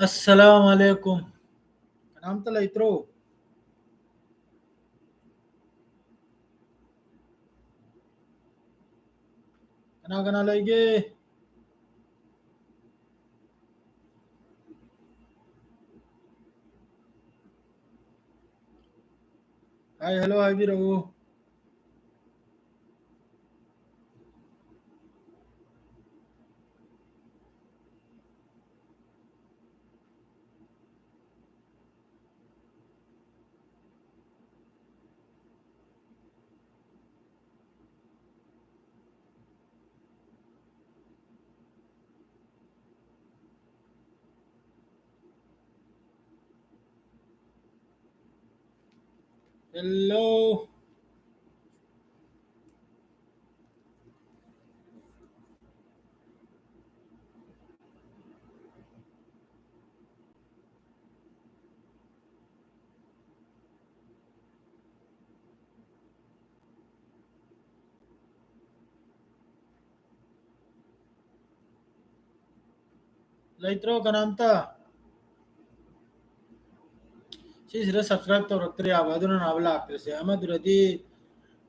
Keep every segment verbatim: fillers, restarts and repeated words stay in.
ꯑꯁꯂꯥꯃꯨ ꯑꯂꯩꯀꯨꯝ꯫ ꯀꯅꯥꯝꯇ ꯂꯩꯇ꯭ꯔꯣ? ꯀꯅꯥ ꯀꯅꯥ ꯂꯩꯒꯦ? ꯍꯥꯏ, ꯍꯜꯂꯣ ꯍꯥꯏꯕꯤꯔꯛꯎ꯫ Hello. ꯂꯩꯇ꯭ꯔꯣ ꯀꯅꯥꯝꯇ? ꯁꯤꯁꯤꯗ subscribe ꯇꯧꯔꯛꯇ꯭ꯔꯦ ꯌꯥꯕ, ꯑꯗꯨꯅ ꯅꯥꯕ ꯂꯥꯛꯇ꯭ꯔꯤꯁꯦ꯫ ꯑꯃꯗꯨꯗꯗꯤ,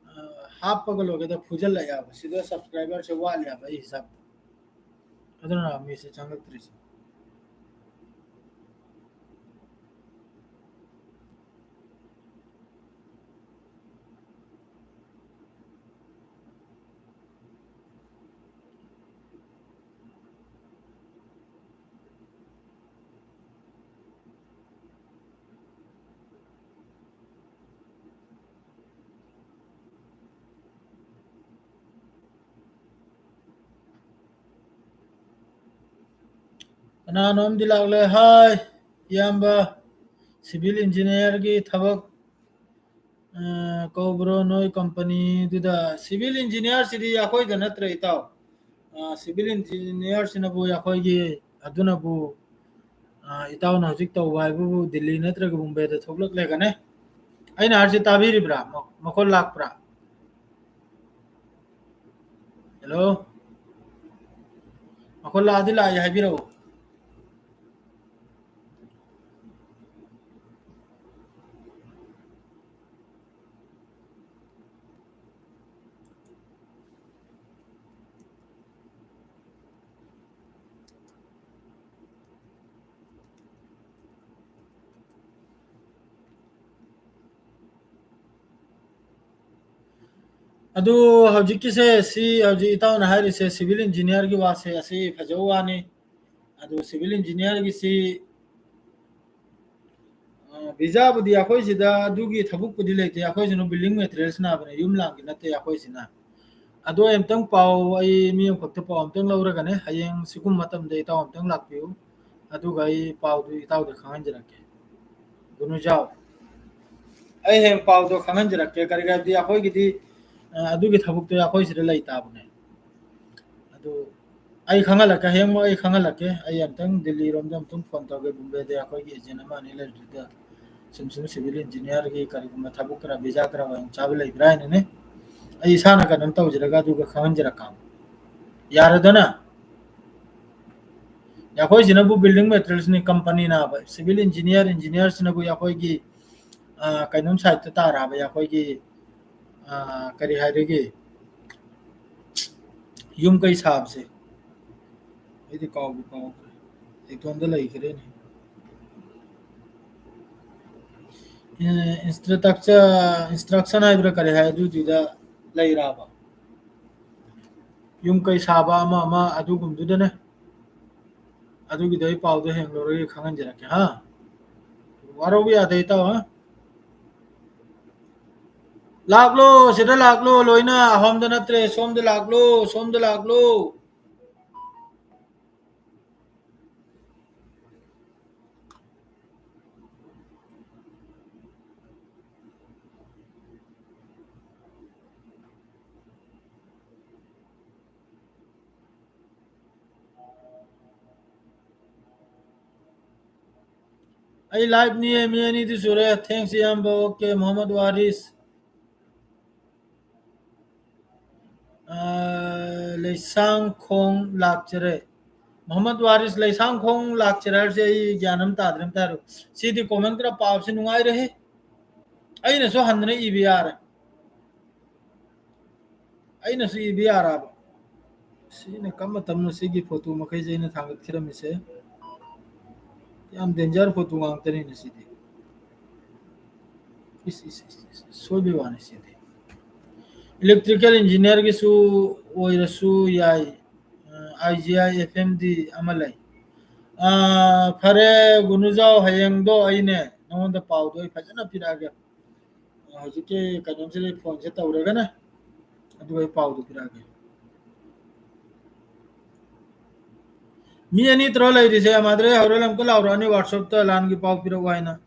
ꯑ, ꯍꯥꯞꯄꯒ ꯂꯣꯏꯒꯗ ꯐꯨꯖꯜꯂꯛꯑꯦꯕ꯫ ꯁꯤꯗ subscriberꯁꯦ ꯋꯥꯠꯂꯦꯕ ꯑꯩ ꯍꯤꯁꯥꯕꯇ꯫ ꯑꯗꯨꯅ ꯃꯤꯁꯦ ꯆꯪꯉꯛꯇ꯭ꯔꯤꯁꯦ꯫ ꯀꯅꯥꯅꯣꯝꯗꯤ ꯂꯥꯛꯂꯦ꯫ ꯍꯥꯏ, ꯏꯌꯥꯝꯕ, civil engineerꯒꯤ ꯊꯕꯛ, ꯑ, ꯀꯧꯕ꯭ꯔꯣ ꯅꯣꯏ companyꯗꯨꯗ? Civil engineerꯁꯤꯗꯤ ꯑꯩꯈꯣꯏꯗ ꯅꯠꯇ꯭ꯔꯦ, ꯏꯇꯥꯎ꯫ ꯑ, civil engineerꯁꯤꯅꯕꯨ ꯑꯩꯈꯣꯏꯒꯤ, ꯑꯗꯨꯅꯕꯨ, ꯑ, ꯏꯇꯥꯎꯅ ꯍꯧꯖꯤꯛ ꯇꯧꯕ ꯍꯥꯏꯕꯕꯨ ꯗꯤꯜꯂꯤ ꯅꯠꯇ꯭ꯔꯒ ꯕꯣꯝꯕꯦꯗ ꯊꯣꯛꯂꯛꯂꯒꯅꯦ꯫ ꯑꯩꯅ ꯍꯥꯏꯔꯤꯁꯦ ꯇꯥꯕꯤꯔꯤꯕ꯭ꯔꯥ? ꯃ-, ꯃꯈꯣꯜ ꯂꯥꯛꯄ꯭ꯔꯥ? Hello? ꯃꯈꯣꯜ ꯂꯥꯛꯑꯗꯤ ꯂꯥꯛꯑꯦ ꯍꯥꯏꯕꯤꯔꯛꯎ꯫ ꯑꯗꯨ ꯍꯧꯖꯤꯛꯀꯤꯁꯦ, ꯁꯤ ꯍꯧꯖꯤꯛ ꯏꯇꯥꯎꯅ ꯍꯥꯏꯔꯤꯁꯦ civil engineerꯒꯤ ꯋꯥꯁꯦ, ꯑꯁꯤ ꯐꯖꯕ ꯋꯥꯅꯤ꯫ ꯑꯗꯨ civil engineerꯒꯤꯁꯤ, ꯑ, visaꯕꯨꯗꯤ ꯑꯩꯈꯣꯏ ꯁꯤꯗ ꯑꯗꯨꯒꯤ ꯊꯕꯛꯄꯨꯗꯤ ꯂꯩꯇꯦ꯫ ꯑꯩꯈꯣꯏꯁꯤꯅ building materialsꯅꯕꯅꯦ, ꯌꯨꯝ ꯂꯥꯡꯒꯤ ꯅꯠꯇꯦ ꯑꯩꯈꯣꯏꯁꯤꯅ꯫ ꯑꯗꯣ ꯑꯩ ꯑꯝꯇꯪ ꯄꯥꯎ, ꯑꯩ ꯃꯤ ꯑꯃꯈꯛꯇ ꯄꯥꯎ ꯑꯝꯇꯪ ꯂꯧꯔꯒꯅꯦ, ꯍꯌꯦꯡ ꯁꯤꯒꯨꯝꯕ ꯃꯇꯝꯗ ꯏꯇꯥꯎ ꯑꯝꯇꯪ ꯂꯥꯛꯄꯤꯌꯨ꯫ ꯑꯗꯨꯒ ꯑꯩ ꯄꯥꯎꯗꯨ ꯏꯇꯥꯎꯗ ꯈꯪꯍꯟꯖꯔꯛꯀꯦ꯫ ꯒꯨꯅꯨꯖꯥꯎ꯫ ꯑꯩ ꯍꯌꯦꯡ ꯄꯥꯎꯗꯣ ꯈꯪꯍꯟꯖꯔꯛꯀꯦ꯫ ꯀꯔꯤ ꯍꯥꯏꯗꯤ ꯑꯩꯈꯣꯏꯒꯤꯗꯤ, ꯑ, ꯑꯗꯨꯒꯤ ꯊꯕꯛꯇꯣ ꯑꯩꯈꯣꯏ ꯁꯤꯗ ꯂꯩ ꯇꯥꯕꯅꯦ꯫ ꯑꯗꯨ ꯑꯩ ꯈꯪꯍꯜꯂꯛꯀꯦ, ꯍꯌꯦꯡꯃꯛ ꯑꯩ ꯈꯪꯍꯜꯂꯛꯀꯦ꯫ ꯑꯩ ꯑꯝꯇꯪ ꯗꯤꯜꯂꯤꯔꯣꯝꯗ ꯑꯝꯇꯪ phone ꯇꯧꯒꯦ, ꯕꯣꯝꯕꯦꯗ ꯑꯩꯈꯣꯏꯒꯤ agent ꯑꯃ ꯑꯅꯤ ꯂꯩꯔꯤꯗꯨꯗ ꯁꯨꯝ ꯁꯨꯝ civil engineerꯒꯤ ꯀꯔꯤꯒꯨꯝꯕ ꯊꯕꯛ ꯈꯔ, visa ꯈꯔ ꯋꯥꯡ ꯆꯥꯕ ꯂꯩꯕ꯭ꯔꯥ ꯍꯥꯏꯅꯅꯦ꯫ ꯑꯩ ꯏꯁꯥꯅ ꯀꯩꯅꯣꯝ ꯇꯧꯖꯔꯒ ꯑꯗꯨꯒ ꯈꯪꯍꯟꯖꯔꯛꯀꯦ꯫ ꯌꯥꯔꯦꯗꯅ? ꯑꯩꯈꯣꯏꯁꯤꯅꯕꯨ building materialsꯅꯤ, companyꯅꯕ꯫ Civil engineer, engineerꯁꯤꯅꯕꯨ ꯑꯩꯈꯣꯏꯒꯤ, ꯑ, ꯀꯩꯅꯣꯝ sideꯇ ꯇꯥꯔꯛꯑꯕ, ꯑꯩꯈꯣꯏꯒꯤ, ꯑ, ꯀꯔꯤ ꯍꯥꯏꯔꯤꯒꯦ? ꯌꯨꯝ ꯀꯩ ꯁꯥꯕꯁꯦ꯫ ꯑꯩꯗꯤ ꯀꯥꯎꯕꯨ ꯀꯥꯎꯈ꯭ꯔꯦ꯫ ꯏꯇꯣꯝꯗ ꯂꯩꯈ꯭ꯔꯦꯅꯦ꯫ ꯑ, instructor, instruction ꯍꯥꯏꯕ꯭ꯔꯥ ꯀꯔꯤ ꯍꯥꯏ, ꯑꯗꯨꯗꯨꯗ ꯂꯩꯔꯕ? ꯌꯨꯝ ꯀꯩ ꯁꯥꯕ ꯑꯃ ꯑꯃ ꯑꯗꯨꯒꯨꯝꯗꯨꯗꯅꯦ꯫ ꯑꯗꯨꯒꯤꯗꯣ ꯑꯩ ꯄꯥꯎꯗꯣ ꯍꯌꯦꯡ ꯂꯧꯔꯒ ꯈꯪꯍꯟꯖꯔꯛꯀꯦ, ꯍꯥ? ꯋꯥꯔꯧꯕ ꯌꯥꯗꯦ, ꯏꯇꯥꯎ, ꯍꯥ? ꯂꯥꯛꯂꯣ, ꯁꯤꯗ ꯂꯥꯛꯂꯣ, ꯂꯣꯏꯅ ꯑꯍꯣꯝꯗ ꯅꯠꯇ꯭ꯔꯦ, ꯁꯣꯝꯗ ꯂꯥꯛꯂꯣ, ꯁꯣꯝꯗ ꯂꯥꯛꯂꯣ꯫ ꯑꯩ liveꯅꯤꯌꯦ, ꯃꯤ ꯑꯅꯤꯗꯤ ꯁꯨꯔꯦ꯫ Thanks, ꯏꯌꯥꯝꯕ꯫ Okay, ꯃꯣꯍꯝꯃꯗ ꯋꯥꯔꯤꯁ꯫ ꯑ, ꯂꯩꯁꯥꯡꯈꯣꯡ ꯂꯥꯛꯆꯔꯦ꯫ ꯃꯣꯍꯝꯃꯗ ꯋꯥꯔꯤꯁ, ꯂꯩꯁꯥꯡꯈꯣꯡ ꯂꯥꯛꯆꯔꯦ ꯍꯥꯏꯔꯤꯁꯦ ꯑꯩ ꯒ꯭ꯌꯥꯟ ꯑꯃ ꯇꯥꯗ꯭ꯔꯦ, ꯑꯝꯇ ꯍꯥꯏꯔꯣ꯫ ꯁꯤꯗꯤ comment ꯈꯔ ꯄꯥꯕꯁꯤ ꯅꯨꯡꯉꯥꯏꯔꯦꯍꯦ꯫ ꯑꯩꯅꯁꯨ ꯍꯟꯗꯅ ꯏꯕ ꯌꯥꯔꯦ꯫ ꯑꯩꯅꯁꯨ ꯏꯕ ꯌꯥꯔꯕ? ꯁꯤꯅ ꯀꯔꯝꯕ ꯃꯇꯝꯅꯣ? ꯁꯤꯒꯤ photo ꯃꯈꯩꯁꯦ ꯑꯩꯅ ꯊꯥꯡꯒꯠꯈꯤꯔꯝꯃꯤꯁꯦ꯫ ꯌꯥꯝ danger photo ꯉꯥꯛꯇꯅꯤꯅꯦ ꯁꯤꯗꯤ꯫ ꯏꯁ, ꯏꯁ, ꯏꯁ, ꯏꯁ, ꯁꯣꯏꯕꯩ ꯋꯥꯅꯤ ꯁꯤꯗꯤ꯫ Electrical engineer ꯒꯤꯁꯨ ꯑꯣꯏꯔꯁꯨ ꯌꯥꯏ꯫ ꯑꯥꯏ ꯖꯤ ꯑꯥꯏ ꯑꯦꯐ ꯑꯦꯝ ꯗꯤ ꯑꯃ ꯂꯩ꯫ ꯑꯥ, ꯐꯔꯦ, ꯒꯨꯅꯨꯖꯥꯎ, ꯍꯌꯦꯡꯗꯣ ꯑꯩꯅꯦ ꯅꯉꯣꯟꯗ ꯄꯥꯎꯗꯣ ꯑꯩ ꯐꯖꯅ ꯄꯤꯔꯛꯑꯒꯦ꯫ ꯍꯧꯖꯤꯛꯀꯤ ꯀꯩꯅꯣꯁꯤꯗ ꯐꯣꯟꯁꯦ ꯇꯧꯔꯒꯅꯦ, ꯑꯗꯨꯒ ꯑꯩ ꯄꯥꯎꯗꯣ ꯄꯤꯔꯛꯑꯒꯦ꯫ ꯃꯤ ꯑꯅꯤ ꯇꯔꯥ ꯂꯩꯔꯤꯁꯦ, ꯃꯥꯗ꯭ꯔꯦ ꯍꯣꯔꯦꯟ ꯑꯃꯨꯛꯀ ꯂꯥꯎꯔꯛꯑꯅꯤ WhatsApp ꯇ ꯂꯥꯟꯒꯤ ꯄꯥꯎ ꯄꯤꯔꯛꯎ ꯍꯥꯏꯅ꯫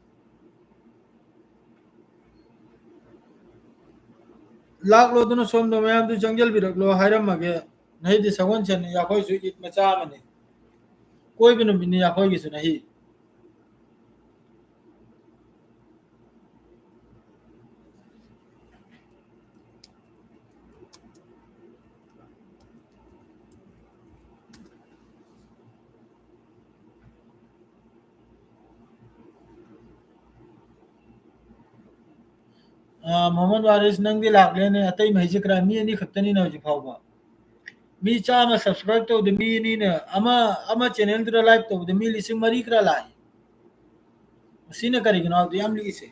ꯂꯥꯛꯂꯣꯗꯅ ꯁꯣꯝꯗ ꯃꯌꯥꯝꯗꯨ ꯆꯪꯁꯤꯜꯕꯤꯔꯛꯂꯣ ꯍꯥꯏꯔꯝꯃꯒꯦ꯫ ꯅꯍꯤꯗꯤ ꯁꯒꯣꯜꯁꯦꯟꯅꯤ, ꯑꯩꯈꯣꯏꯁꯨ ꯏꯗ ꯃꯆꯥ ꯑꯃꯅꯤ꯫ ꯀꯣꯏꯕ ꯅꯨꯃꯤꯠꯅꯤ ꯑꯩꯈꯣꯏꯒꯤꯁꯨ ꯅꯍꯤ꯫ ꯑ, ꯃꯣꯍꯃꯗ ꯋꯥꯔꯤꯁ, ꯅꯪꯗꯤ ꯂꯥꯛꯂꯦꯅꯦ, ꯑꯇꯩ ꯃꯍꯩꯁꯦ ꯈꯔ ꯃꯤ ꯑꯅꯤ ꯈꯛꯇꯅꯤꯅ ꯍꯧꯖꯤꯛ ꯐꯥꯎꯕ꯫ ꯃꯤ ꯆꯥꯝꯃ subscribe ꯇꯧꯕꯗ ꯃꯤ ꯑꯅꯤꯅ, ꯑꯃ, ꯑꯃ channel ꯗꯨꯗ live ꯇꯧꯕꯗ ꯃꯤ ꯂꯤꯁꯤꯡ ꯃꯔꯤ ꯈꯔ ꯂꯥꯛꯏ꯫ ꯃꯁꯤꯅ ꯀꯔꯤꯒꯤꯅꯣ ꯍꯥꯏꯕꯗꯨ ꯌꯥꯝ ꯂꯤꯛꯏꯁꯦ꯫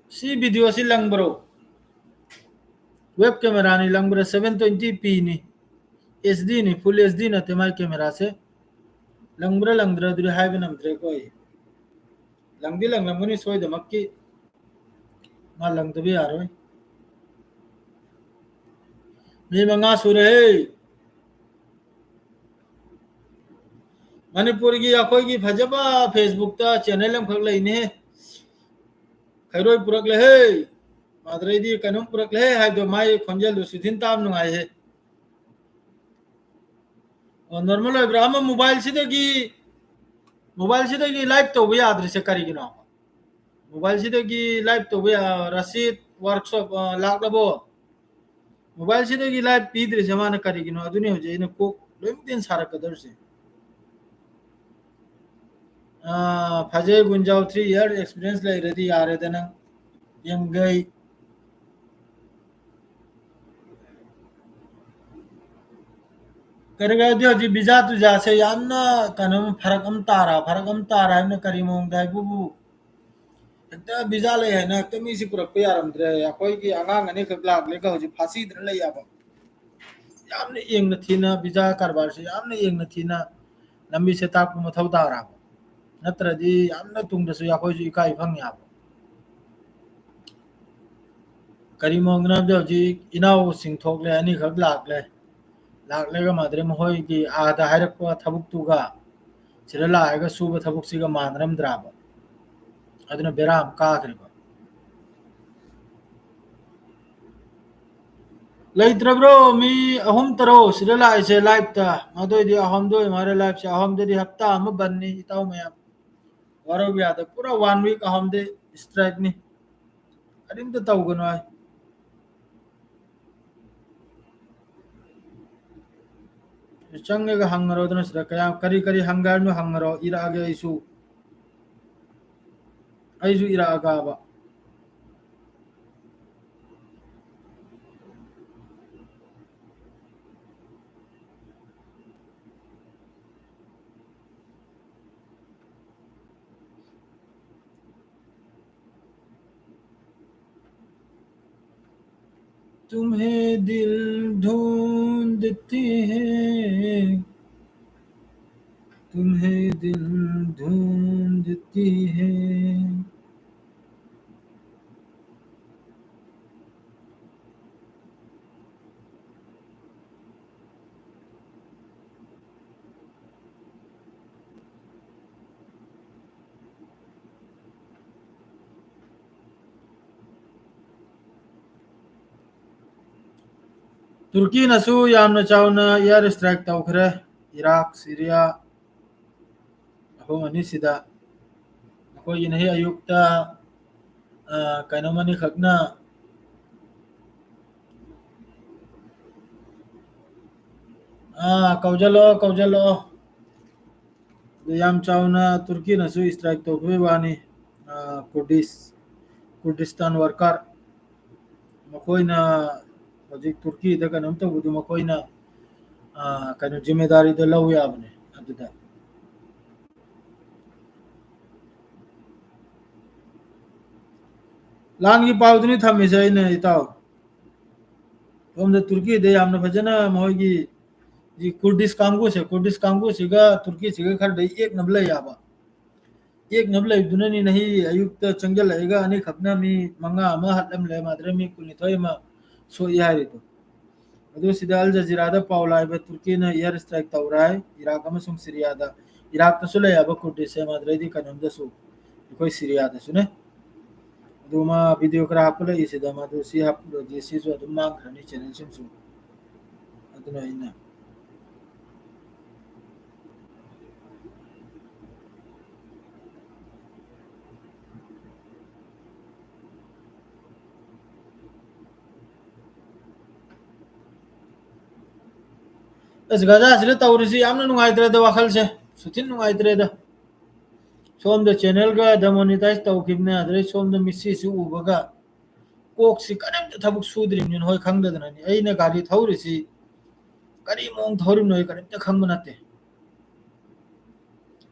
ꯁꯤ video ꯁꯤ ꯂꯪꯕ꯭ꯔꯣ? Web camera ꯅꯤ, ꯂꯪꯕ꯭ꯔꯥ? Seven twenty P ꯅꯤ, H D ꯅꯤ, full H D ꯅꯠꯇꯦ ꯃꯥꯏ camera ꯁꯦ꯫ ꯂꯪꯕ꯭ꯔꯥ ꯂꯪꯗ꯭ꯔꯥ ꯑꯗꯨꯗꯤ ꯍꯥꯏꯕ ꯉꯝꯗ꯭ꯔꯦꯀꯣ ꯑꯩ꯫ ꯂꯪꯗꯤ ꯂꯪꯂꯝꯒꯅꯤ ꯁꯣꯏꯗꯃꯛꯀꯤ꯫ ꯃꯥ ꯂꯪꯗꯕ ꯌꯥꯔꯣꯏ꯫ ꯃꯤ ꯃꯉꯥ ꯁꯨꯔꯦ꯫ ꯃꯅꯤꯄꯨꯔꯒꯤ ꯑꯩꯈꯣꯏꯒꯤ ꯐꯖꯕ Facebook ꯇ channel ꯑꯃꯈꯛ ꯂꯩꯅꯦ꯫ ꯈꯩꯔꯣꯏ ꯄꯨꯔꯛꯂꯦꯍꯦ꯫ ꯃꯥꯗ꯭ꯔꯩꯗꯤ ꯀꯩꯅꯣꯝ ꯄꯨꯔꯛꯂꯦꯍꯦ ꯍꯥꯏꯕꯗꯣ, ꯃꯥꯏ ꯈꯣꯟꯖꯦꯜꯗꯨ ꯁꯨꯊꯤꯟ ꯇꯥꯕ ꯅꯨꯡꯉꯥꯏꯍꯦ꯫ ꯑꯣ, normal ꯑꯣꯏꯕ꯭ꯔꯥ? ꯑꯃ mobile ꯁꯤꯗꯒꯤ, mobile ꯁꯤꯗꯒꯤ live ꯇꯧꯕ ꯌꯥꯗ꯭ꯔꯤꯁꯦ ꯀꯔꯤꯒꯤꯅꯣ? Mobile ꯁꯤꯗꯒꯤ live ꯇꯧꯕ ꯌꯥ-, ꯔꯁꯤꯗ workshop, ꯑ, ꯂꯥꯛꯂꯕꯣ? Mobile ꯁꯤꯗꯒꯤ live ꯄꯤꯗ꯭ꯔꯤꯁꯦ ꯃꯥꯅ ꯀꯔꯤꯒꯤꯅꯣ? ꯑꯗꯨꯅꯤ ꯍꯧꯖꯤꯛ ꯑꯩꯅ ꯀꯣꯛ ꯂꯣꯏꯃꯛꯇ ꯁꯥꯔꯛꯀꯗꯧꯔꯤꯁꯦ꯫ ꯑ, ꯐꯖꯩ ꯒꯨꯟꯖꯥꯎ, three year experience ꯂꯩꯔꯗꯤ ꯌꯥꯔꯦꯗ ꯅꯪ꯫ ꯌꯥꯡꯈꯩ꯫ ꯀꯔꯤꯒꯤꯔꯗꯤ ꯍꯧꯖꯤꯛ ꯚꯤꯖꯥ ꯇꯨꯖꯥꯁꯦ ꯌꯥꯝꯅ ꯀꯩꯅꯣꯝ ꯐꯔꯛ ꯑꯃ ꯇꯥꯔ, ꯐꯔꯛ ꯑꯃ ꯇꯥꯔ ꯍꯥꯏꯕꯅ ꯀꯔꯤ ꯃꯑꯣꯡꯗ ꯍꯥꯏꯕꯕꯨ, ꯍꯦꯛꯇ ꯚꯤꯖꯥ ꯂꯩ ꯍꯥꯏꯅ ꯍꯦꯛꯇ ꯃꯤꯁꯤ ꯄꯨꯔꯛꯄ ꯌꯥꯔꯝꯗ꯭ꯔꯦ꯫ ꯑꯩꯈꯣꯏꯒꯤ ꯑꯉꯥꯡ ꯑꯅꯤꯈꯛ ꯂꯥꯛꯂꯦꯒ ꯍꯧꯖꯤꯛ ꯐꯥꯁꯤꯗꯅ ꯂꯩ ꯌꯥꯕ꯫ ꯌꯥꯝꯅ ꯌꯦꯡꯅ ꯊꯤꯅ ꯚꯤꯖꯥ ꯀꯔꯕꯥꯔꯁꯦ ꯌꯥꯝꯅ ꯌꯦꯡꯅ ꯊꯤꯅ ꯂꯝꯕꯤꯁꯦ ꯇꯥꯛꯄ ꯃꯊꯧ ꯇꯥꯔꯕ꯫ ꯅꯠꯇ꯭ꯔꯗꯤ ꯌꯥꯝꯅ ꯇꯨꯡꯗꯁꯨ ꯑꯩꯈꯣꯏꯁꯨ ꯏꯀꯥꯏ ꯐꯪ ꯌꯥꯕ꯫ ꯀꯔꯤ ꯃꯑꯣꯡꯗꯅꯣ ꯍꯥꯏꯕꯗꯤ ꯍꯧꯖꯤꯛ ꯏꯅꯥꯎꯁꯤꯡ ꯊꯣꯛꯂꯦ, ꯑꯅꯤꯈꯛ ꯂꯥꯛꯂꯦ꯫ ꯂꯥꯛꯂꯒ ꯃꯥꯗ꯭ꯔꯦ ꯃꯈꯣꯏꯒꯤ ꯑꯥꯗ ꯍꯥꯏꯔꯛꯄ ꯊꯕꯛꯇꯨꯒ ꯁꯤꯗ ꯂꯥꯛꯑꯒ ꯁꯨꯕ ꯊꯕꯛꯁꯤꯒ ꯃꯥꯟꯅꯔꯝꯗ꯭ꯔꯥꯕ? ꯑꯗꯨꯅ ꯕꯦꯔꯥ ꯑꯃ ꯀꯥꯈ꯭ꯔꯦꯕ꯫ ꯂꯩꯇ꯭ꯔꯕ꯭ꯔꯣ? ꯃꯤ ꯑꯍꯨꯝ ꯇꯔꯣ ꯁꯤꯗ ꯂꯥꯛꯏꯁꯦ ꯂꯥꯏꯞꯇ? ꯑꯗꯨꯑꯣꯏꯗꯤ ꯑꯍꯨꯝꯗꯣ ꯑꯣꯏ ꯃꯥꯜꯂꯦ ꯂꯥꯏꯞꯁꯦ꯫ ꯑꯍꯨꯝꯗꯗꯤ ꯍꯞꯇꯥ ꯑꯃ ꯕꯟꯅꯤ, ꯏꯇꯥꯎ ꯃꯌꯥꯝ꯫ ꯋꯥꯔꯧꯕ ꯌꯥꯗ꯫ ꯄꯨꯔꯥ ꯋꯥꯟ ꯋꯤꯛ ꯑꯍꯨꯝꯗꯤ ꯏꯁꯇ꯭ꯔꯥꯏꯛꯅꯤ꯫ ꯀꯔꯤꯝꯇ ꯇꯧꯒꯅꯨ ꯍꯥꯏ꯫ ꯆꯪꯉꯒ ꯍꯪꯉꯔꯣꯗꯅ ꯁꯤꯗ ꯀꯌꯥ, ꯀꯔꯤ ꯀꯔꯤ ꯍꯪꯒꯦ ꯍꯥꯏꯕꯅꯣ ꯍꯪꯉꯔꯣ, ꯏꯔꯛꯑꯒꯦ ꯑꯩꯁꯨ꯫ ꯑꯩꯁꯨ ꯏꯔꯛꯑꯒꯕ꯫ तुम्हें दिल ढूंढती है, तुम्हें दिल ढूंढती है। ꯇꯨꯔꯀꯤꯅꯁꯨ ꯌꯥꯝꯅ ꯆꯥꯎꯅ air strike ꯇꯧꯈ꯭ꯔꯦ꯫ ꯏꯔꯥꯛ, ꯁꯤꯔꯤꯌꯥ, ꯃꯐꯝ ꯑꯅꯤꯁꯤꯗ꯫ ꯑꯩꯈꯣꯏꯒꯤꯅ ꯍꯦꯛ ꯑꯌꯨꯛꯇ, ꯑ, ꯀꯩꯅꯣꯝ ꯑꯅꯤꯈꯛꯅ, ꯑ, ꯀꯧꯖꯜꯂꯛꯑꯣ, ꯀꯧꯖꯜꯂꯛꯑꯣ꯫ ꯑꯗꯨ ꯌꯥꯝ ꯆꯥꯎꯅ ꯇꯨꯔꯀꯤꯅꯁꯨ strike ꯇꯧꯈꯤꯕꯒꯤ ꯋꯥꯅꯤ꯫ ꯑ, ꯀꯨꯔꯗꯤꯁ, ꯀꯨꯔꯗꯤꯁꯇꯥꯟ worker꯫ ꯃꯈꯣꯏꯅ ꯍꯧꯖꯤꯛ ꯇꯨꯔꯀꯤꯗ ꯀꯩꯅꯣꯝ ꯇꯧꯕꯗꯨ ꯃꯈꯣꯏꯅ ꯑ, ꯀꯩꯅꯣ, ꯖꯤꯝꯃꯦꯗꯥꯔꯤꯗꯣ ꯂꯧ ꯌꯥꯕꯅꯦ ꯑꯗꯨꯗ꯫ ꯂꯥꯟꯒꯤ ꯄꯥꯎꯗꯨꯅꯤ ꯊꯝꯃꯤꯁꯦ ꯑꯩꯅ, ꯏꯇꯥꯎ꯫ ꯁꯣꯝꯗ ꯇꯨꯔꯀꯤꯗ ꯌꯥꯝꯅ ꯐꯖꯅ ꯃꯈꯣꯏꯒꯤ ꯀꯨꯔꯗꯤꯁ ꯀꯥꯡꯕꯨꯁꯦ, ꯀꯨꯔꯗꯤꯁ ꯀꯥꯡꯕꯨꯁꯤꯒ ꯇꯨꯔꯀꯤꯁꯤꯒ ꯈꯔꯗꯤ ꯌꯦꯛꯅꯕ ꯂꯩ ꯌꯥꯕ꯫ ꯌꯦꯛꯅꯕ ꯂꯩꯕꯗꯨꯅꯅꯤ ꯅꯍꯤ ꯑꯌꯨꯛꯇ ꯆꯪꯁꯤꯜꯂꯛꯑꯒ ꯑꯅꯤꯈꯛꯅ ꯃꯤ ꯃꯉꯥ ꯑꯃ ꯍꯥꯠꯂꯝꯂꯦ, ꯃꯥꯗ꯭ꯔꯦ ꯃꯤ ꯀꯨꯟꯅꯤꯊꯣꯏ ꯑꯃ ꯁꯣꯛꯏ ꯍꯥꯏꯔꯤꯗꯣ꯫ ꯑꯗꯨ ꯁꯤꯗ ꯑꯜ ꯖꯖꯤꯔꯥꯗ ꯄꯥꯎ ꯂꯥꯛꯏꯕ, ꯇꯨꯔꯀꯤꯅ air strike ꯇꯧꯔꯦ ꯍꯥꯏ ꯏꯔꯥꯛ ꯑꯃꯁꯨꯡ ꯁꯤꯔꯤꯌꯥꯗ꯫ ꯏꯔꯥꯛꯇꯁꯨ ꯂꯩ ꯍꯥꯏꯕ ꯀꯨꯔꯗꯤꯁꯁꯦ, ꯃꯥꯗ꯭ꯔꯦꯗꯤ ꯀꯩꯅꯣꯝꯗꯁꯨ, ꯑꯩꯈꯣꯏ ꯁꯤꯔꯤꯌꯥꯗꯁꯨꯅꯦ꯫ ꯑꯗꯨ ꯃꯥ ꯚꯤꯗꯤꯑꯣ ꯈꯔ ꯍꯥꯞꯀꯠꯂꯛꯏꯁꯤꯗ, ꯃꯗꯨ ꯁꯤ ꯍꯥꯞꯂꯨꯔꯗꯤ ꯁꯤꯁꯨ ꯑꯗꯨꯝ ꯃꯥꯡꯈ꯭ꯔꯅꯤ ꯆꯦꯅꯦꯜꯁꯤꯡꯁꯨ꯫ ꯑꯗꯨꯅ ꯑꯩꯅ ꯑꯁ, ꯒꯖꯥꯁꯤꯗ ꯇꯧꯔꯤꯁꯤ ꯌꯥꯝꯅ ꯅꯨꯡꯉꯥꯏꯇ꯭ꯔꯦꯗ, ꯋꯥꯈꯜꯁꯦ ꯁꯨꯊꯤꯟ ꯅꯨꯡꯉꯥꯏꯇ꯭ꯔꯦꯗ꯫ ꯁꯣꯝꯗ ꯆꯦꯅꯦꯜꯒ demonetize ꯇꯧꯈꯤꯕꯅꯦ, ꯑꯗꯨꯗꯩ ꯁꯣꯝꯗ ꯃꯤꯠꯁꯤꯁꯨ ꯎꯕꯒ ꯀꯣꯛꯁꯤ ꯀꯔꯤꯝꯇ ꯊꯕꯛ ꯁꯨꯗ꯭ꯔꯤꯕꯅꯤꯅ, ꯍꯣꯏ, ꯈꯪꯗꯗꯅꯅꯤ꯫ ꯑꯩꯅ ꯒꯥꯔꯤ ꯊꯧꯔꯤꯁꯤ ꯀꯔꯤ ꯃꯑꯣꯡ ꯊꯧꯔꯤꯕꯅꯣ ꯑꯩ ꯀꯔꯤꯝꯇ ꯈꯪꯕ ꯅꯠꯇꯦ꯫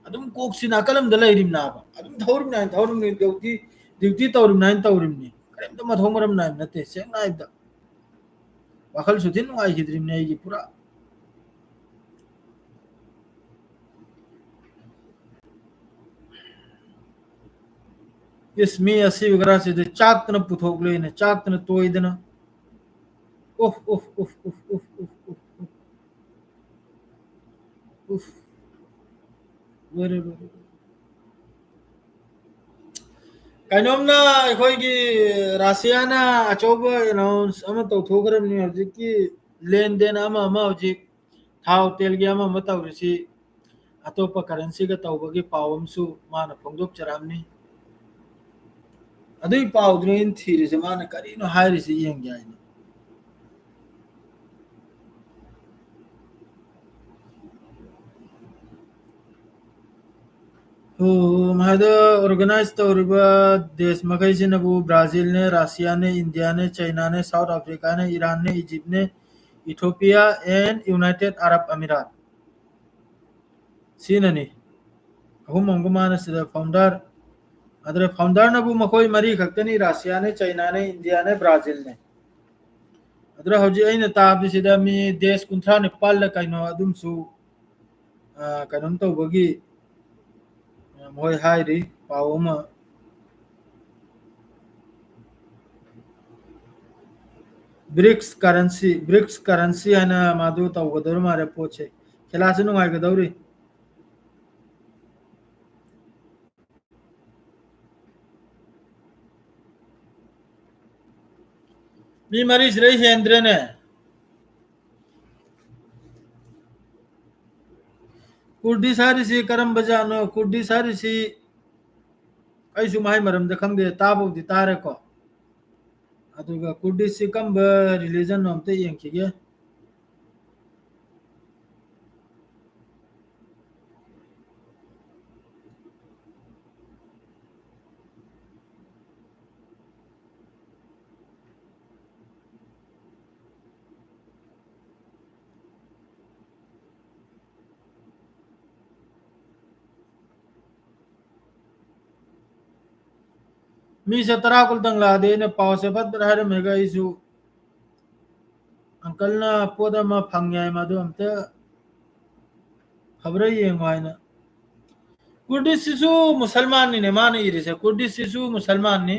ꯑꯗꯨꯝ ꯀꯣꯛꯁꯤ ꯅꯥꯀꯜ ꯑꯃꯗ ꯂꯩꯔꯤꯕꯅꯦꯕ꯫ ꯑꯗꯨꯝ ꯊꯧꯔꯤꯕꯅꯤ ꯍꯥꯏꯅ ꯊꯧꯔꯤꯕꯅꯤ, ꯗ꯭ꯌꯨꯇꯤ, ꯗ꯭ꯌꯨꯇꯤ ꯇꯧꯔꯤꯕꯅꯤ ꯍꯥꯏꯅ ꯇꯧꯔꯤꯕꯅꯤ꯫ ꯀꯔꯤꯝꯇ ꯃꯊꯣꯡ ꯃꯔꯝ ꯅꯥꯏꯕ ꯅꯠꯇꯦ, ꯁꯦꯡꯅ ꯍꯥꯏꯕꯗ꯫ ꯋꯥꯈꯜ ꯁꯨꯊꯤ ꯅꯨꯡꯉꯥꯏꯈꯤꯗ꯭ꯔꯤꯕꯅꯦ ꯑꯩꯒꯤ ꯄꯨꯔꯥ꯫ ꯏꯁ, ꯃꯤ ꯑꯁꯤꯕ ꯈꯔꯁꯤꯗꯤ ꯆꯥꯛꯇꯅ ꯄꯨꯊꯣꯛꯂꯦꯅꯦ, ꯆꯥꯛꯇꯅ ꯇꯣꯏꯗꯅ꯫ ꯎꯐ, ꯎꯐ, ꯎꯐ, ꯎꯐ, ꯎꯐ, ꯎꯐ, ꯎꯐ, ꯎꯐ꯫ ꯎꯐ꯫ ꯂꯣꯏꯔꯦ, ꯂꯣꯏꯔꯦ꯫ ꯀꯩꯅꯣꯝꯅ ꯑꯩꯈꯣꯏꯒꯤ ꯔꯁꯤꯌꯥꯅ ꯑꯆꯧꯕ announce ꯑꯃ ꯇꯧꯊꯣꯛꯈ꯭ꯔꯕꯅꯤ꯫ ꯍꯧꯖꯤꯛꯀꯤ ꯂꯦꯟꯗꯦꯟ ꯑꯃ ꯑꯃ ꯍꯧꯖꯤꯛ ꯊꯥꯎ ꯇꯦꯜꯒꯤ ꯑꯃ ꯑꯃ ꯇꯧꯔꯤꯁꯤ ꯑꯇꯣꯞꯄ currencyꯒ ꯇꯧꯕꯒꯤ ꯄꯥꯎ ꯑꯃꯁꯨ ꯃꯥꯅ ꯐꯣꯡꯗꯣꯛꯆꯔꯛꯑꯝꯅꯤ꯫ ꯑꯗꯨꯒꯤ ꯄꯥꯎꯗꯨꯅ ꯑꯩꯅ ꯊꯤꯔꯤꯁꯦ, ꯃꯥꯅ ꯀꯔꯤꯅꯣ ꯍꯥꯏꯔꯤꯁꯦ ꯌꯦꯡꯒꯦ ꯍꯥꯏꯅ꯫ ꯍꯣ, ꯃꯍꯥꯏꯗ organize ꯇꯧꯔꯤꯕ ꯗꯦꯁ ꯃꯈꯩꯁꯤꯅꯕꯨ ꯕ꯭ꯔꯥꯖꯤꯜꯅꯦ, ꯔꯁꯤꯌꯥꯅꯦ, ꯏꯟꯗꯤꯌꯥꯅꯦ, ꯆꯩꯅꯥꯅꯦ, ꯁꯥꯎꯠ ꯑꯐ꯭ꯔꯤꯀꯥꯅꯦ, ꯏꯔꯥꯟꯅꯦ, ꯏꯖꯤꯞꯅꯦ, Ethiopia and United Arab Emirates꯫ ꯁꯤꯅꯅꯤ꯫ ꯑꯍꯨꯝ ꯑꯃꯒ ꯃꯥꯅ ꯁꯤꯗ founder꯫ ꯑꯗꯨꯗ founderꯅꯕꯨ ꯃꯈꯣꯏ ꯃꯔꯤ ꯈꯛꯇꯅꯤ, ꯔꯁꯤꯌꯥꯅꯦ, ꯆꯩꯅꯥꯅꯦ, ꯏꯟꯗꯤꯌꯥꯅꯦ, ꯕ꯭ꯔꯥꯖꯤꯜꯅꯦ꯫ ꯑꯗꯨꯗ ꯍꯧꯖꯤꯛ ꯑꯩꯅ ꯇꯥꯕꯗꯤ ꯁꯤꯗ ꯃꯤ ꯗꯦꯁ ꯀꯨꯟꯊ꯭ꯔꯥ ꯅꯤꯄꯥꯜꯂ ꯀꯩꯅꯣ ꯑꯗꯨꯝꯁꯨ, ꯑ, ꯀꯩꯅꯣꯝ ꯇꯧꯕꯒꯤ, ꯑ, ꯃꯣꯏ ꯍꯥꯏꯔꯤ ꯄꯥꯎ ꯑꯃ꯫ ꯕ꯭ꯔꯤꯛꯁ currency, ꯕ꯭ꯔꯤꯛꯁ currency ꯍꯥꯏꯅ ꯃꯥꯗꯨ ꯇꯧꯒꯗꯧꯔꯤ ꯃꯥꯜꯂꯦ ꯄꯣꯠꯁꯦ꯫ ꯈꯦꯂꯥꯁꯨ ꯅꯨꯡꯉꯥꯏꯒꯗꯧꯔꯤ꯫ ꯃꯤ ꯃꯔꯤꯁꯤꯗꯩ ꯍꯦꯟꯗ꯭ꯔꯦꯅꯦ꯫ ꯀꯨꯔꯗꯤꯁ ꯍꯥꯏꯔꯤꯁꯤ ꯀꯔꯝꯕ ꯖꯥꯠꯅꯣ? ꯀꯨꯔꯗꯤꯁ ꯍꯥꯏꯔꯤꯁꯤ ꯑꯩꯁꯨ ꯃꯥꯏ ꯃꯔꯝꯗ ꯈꯪꯗꯦ, ꯇꯥꯕꯕꯨꯗꯤ ꯇꯥꯔꯦꯀꯣ꯫ ꯑꯗꯨꯒ ꯀꯨꯔꯗꯤꯁꯁꯤ ꯀꯔꯝꯕ religion ꯅꯣ ꯑꯝꯇ ꯌꯦꯡꯈꯤꯒꯦ꯫ ꯃꯤꯁꯦ ꯇꯔꯥ ꯀꯨꯟꯇꯪ ꯂꯥꯛꯑꯗꯤ ꯑꯩꯅ ꯄꯥꯎꯁꯦ ꯐꯠ ꯐꯠ ꯍꯥꯏꯔꯝꯃꯒ ꯑꯩꯁꯨ uncleꯅ ꯄꯣꯠ ꯑꯃ ꯐꯪꯉꯦ ꯍꯥꯏ, ꯃꯗꯨ ꯑꯝꯇ ꯐꯕ꯭ꯔꯥ ꯌꯦꯡꯉꯣ ꯍꯥꯏꯅ꯫ ꯀꯨꯔꯗꯤꯁꯁꯤꯁꯨ ꯃꯨꯁꯜꯃꯥꯟꯅꯤꯅꯦ ꯃꯥꯅ ꯏꯔꯤꯁꯦ, ꯀꯨꯔꯗꯤꯁꯁꯤꯁꯨ ꯃꯨꯁꯜꯃꯥꯟꯅꯤ꯫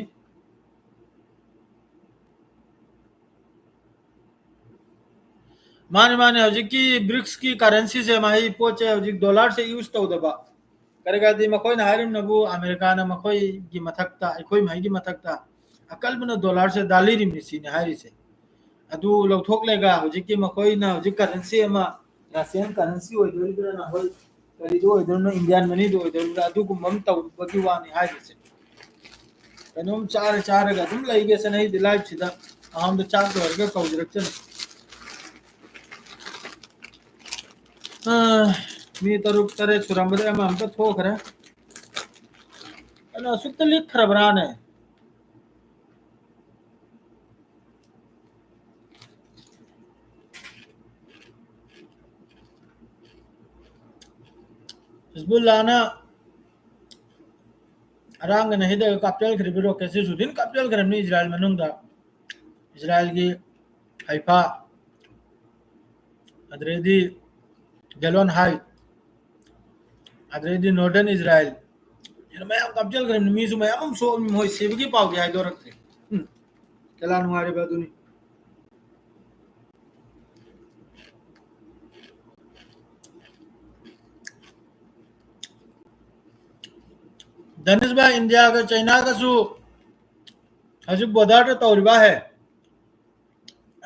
ꯃꯥꯅꯤ, ꯃꯥꯅꯤ, ꯍꯧꯖꯤꯛꯀꯤ ꯕ꯭ꯔꯤꯛꯁꯀꯤ currencyꯁꯦ, ꯃꯍꯩ ꯄꯣꯠꯁꯦ ꯍꯧꯖꯤꯛ dollarꯁꯦ use ꯇꯧꯗꯕ꯫ ꯀꯔꯤꯒꯤꯗꯤ ꯃꯈꯣꯏꯅ ꯍꯥꯏꯔꯤꯕꯅꯕꯨ ꯑꯃꯦꯔꯤꯀꯥꯅ ꯃꯈꯣꯏꯒꯤ ꯃꯊꯛꯇ, ꯑꯩꯈꯣꯏ ꯃꯍꯩꯒꯤ ꯃꯊꯛꯇ ꯑꯀꯜꯕꯅ dollarꯁꯦ ꯗꯥꯜꯂꯤꯔꯤꯕꯅꯤ ꯁꯤꯅꯤ ꯍꯥꯏꯔꯤꯁꯦ꯫ ꯑꯗꯨ ꯂꯧꯊꯣꯛꯂꯒ ꯍꯧꯖꯤꯛꯀꯤ ꯃꯈꯣꯏꯅ ꯍꯧꯖꯤꯛ currency ꯑꯃ, Russian currency ꯑꯣꯏꯗꯣꯔꯤꯕ꯭ꯔꯥ, ꯅꯈꯣꯏ ꯀꯔꯤꯗꯣ ꯑꯣꯏꯗꯣꯔꯤꯕ꯭ꯔꯥ, Indian moneyꯗꯣ ꯑꯣꯏꯗꯣꯔꯤꯕ꯭ꯔꯥ, ꯑꯗꯨꯒꯨꯝꯕ ꯑꯃ ꯇꯧꯕꯒꯤ ꯋꯥꯅꯤ ꯍꯥꯏꯔꯤꯁꯦ꯫ ꯀꯩꯅꯣꯝ ꯆꯥꯔ ꯆꯥꯔꯒ ꯑꯗꯨꯝ ꯂꯩꯒꯦꯁꯅ ꯑꯩꯗꯤ liveꯁꯤꯗ ꯑꯍꯥꯟꯕ ꯆꯥꯛ ꯂꯣꯏꯔꯒ ꯀꯧꯖꯔꯛꯆꯅꯤ꯫ ꯑ, ꯃꯤ ꯇꯔꯨꯛ ꯇꯔꯦꯠ ꯁꯨꯔꯝꯕꯗꯩ ꯑꯃ ꯑꯝꯇ ꯊꯣꯛꯈ꯭ꯔꯦ꯫ ꯀꯩꯅꯣ ꯑꯁꯨꯛꯇ ꯂꯤꯛꯈ꯭ꯔꯕ꯭ꯔꯥꯅꯦ? ꯍꯤꯖꯕꯨꯜꯂꯥꯅ ꯑꯔꯥꯡꯒꯅ ꯍꯤꯗꯒ ꯀꯥꯞꯆꯜꯈ꯭ꯔꯤꯕ ꯔꯣꯀꯦꯠꯁꯤꯁꯨ ꯑꯗꯨꯝ ꯀꯥꯞꯆꯜꯈ꯭ꯔꯕꯅꯤ ꯏꯖꯔꯥꯏꯜ ꯃꯅꯨꯡꯗ꯫ ꯏꯖꯔꯥꯏꯜꯒꯤ ꯍꯩꯐꯥ, ꯑꯗꯨꯗꯩꯗꯤ ꯒꯦꯂꯣꯟ ꯍꯥꯏꯠ, ꯑꯗꯨꯗꯩꯗꯤ ꯅꯣꯔꯗꯔꯟ ꯏꯖꯔꯥꯏꯜ, ꯁꯤꯗ ꯃꯌꯥꯝ ꯀꯥꯞꯆꯜꯈ꯭ꯔꯕꯅꯤ꯫ ꯃꯤꯁꯨ ꯃꯌꯥꯝ ꯑꯃ ꯁꯣꯛꯑꯕꯅꯤ꯫ ꯃꯣꯏ ꯁꯤꯕꯒꯤ ꯄꯥꯎꯗꯤ ꯍꯥꯏꯗꯣꯔꯛꯇ꯭ꯔꯤ꯫ ꯎꯝ, ꯀꯌꯥ ꯅꯨꯡꯉꯥꯏꯔꯤꯕ ꯑꯗꯨꯅꯤ꯫ ꯗꯅꯤꯁ ꯚꯥꯏ, ꯏꯟꯗꯤꯌꯥꯒ ꯆꯩꯅꯥꯒꯁꯨ ꯍꯧꯖꯤꯛ ꯕꯣꯔꯗꯔꯗ ꯇꯧꯔꯤꯕ ꯍꯦ,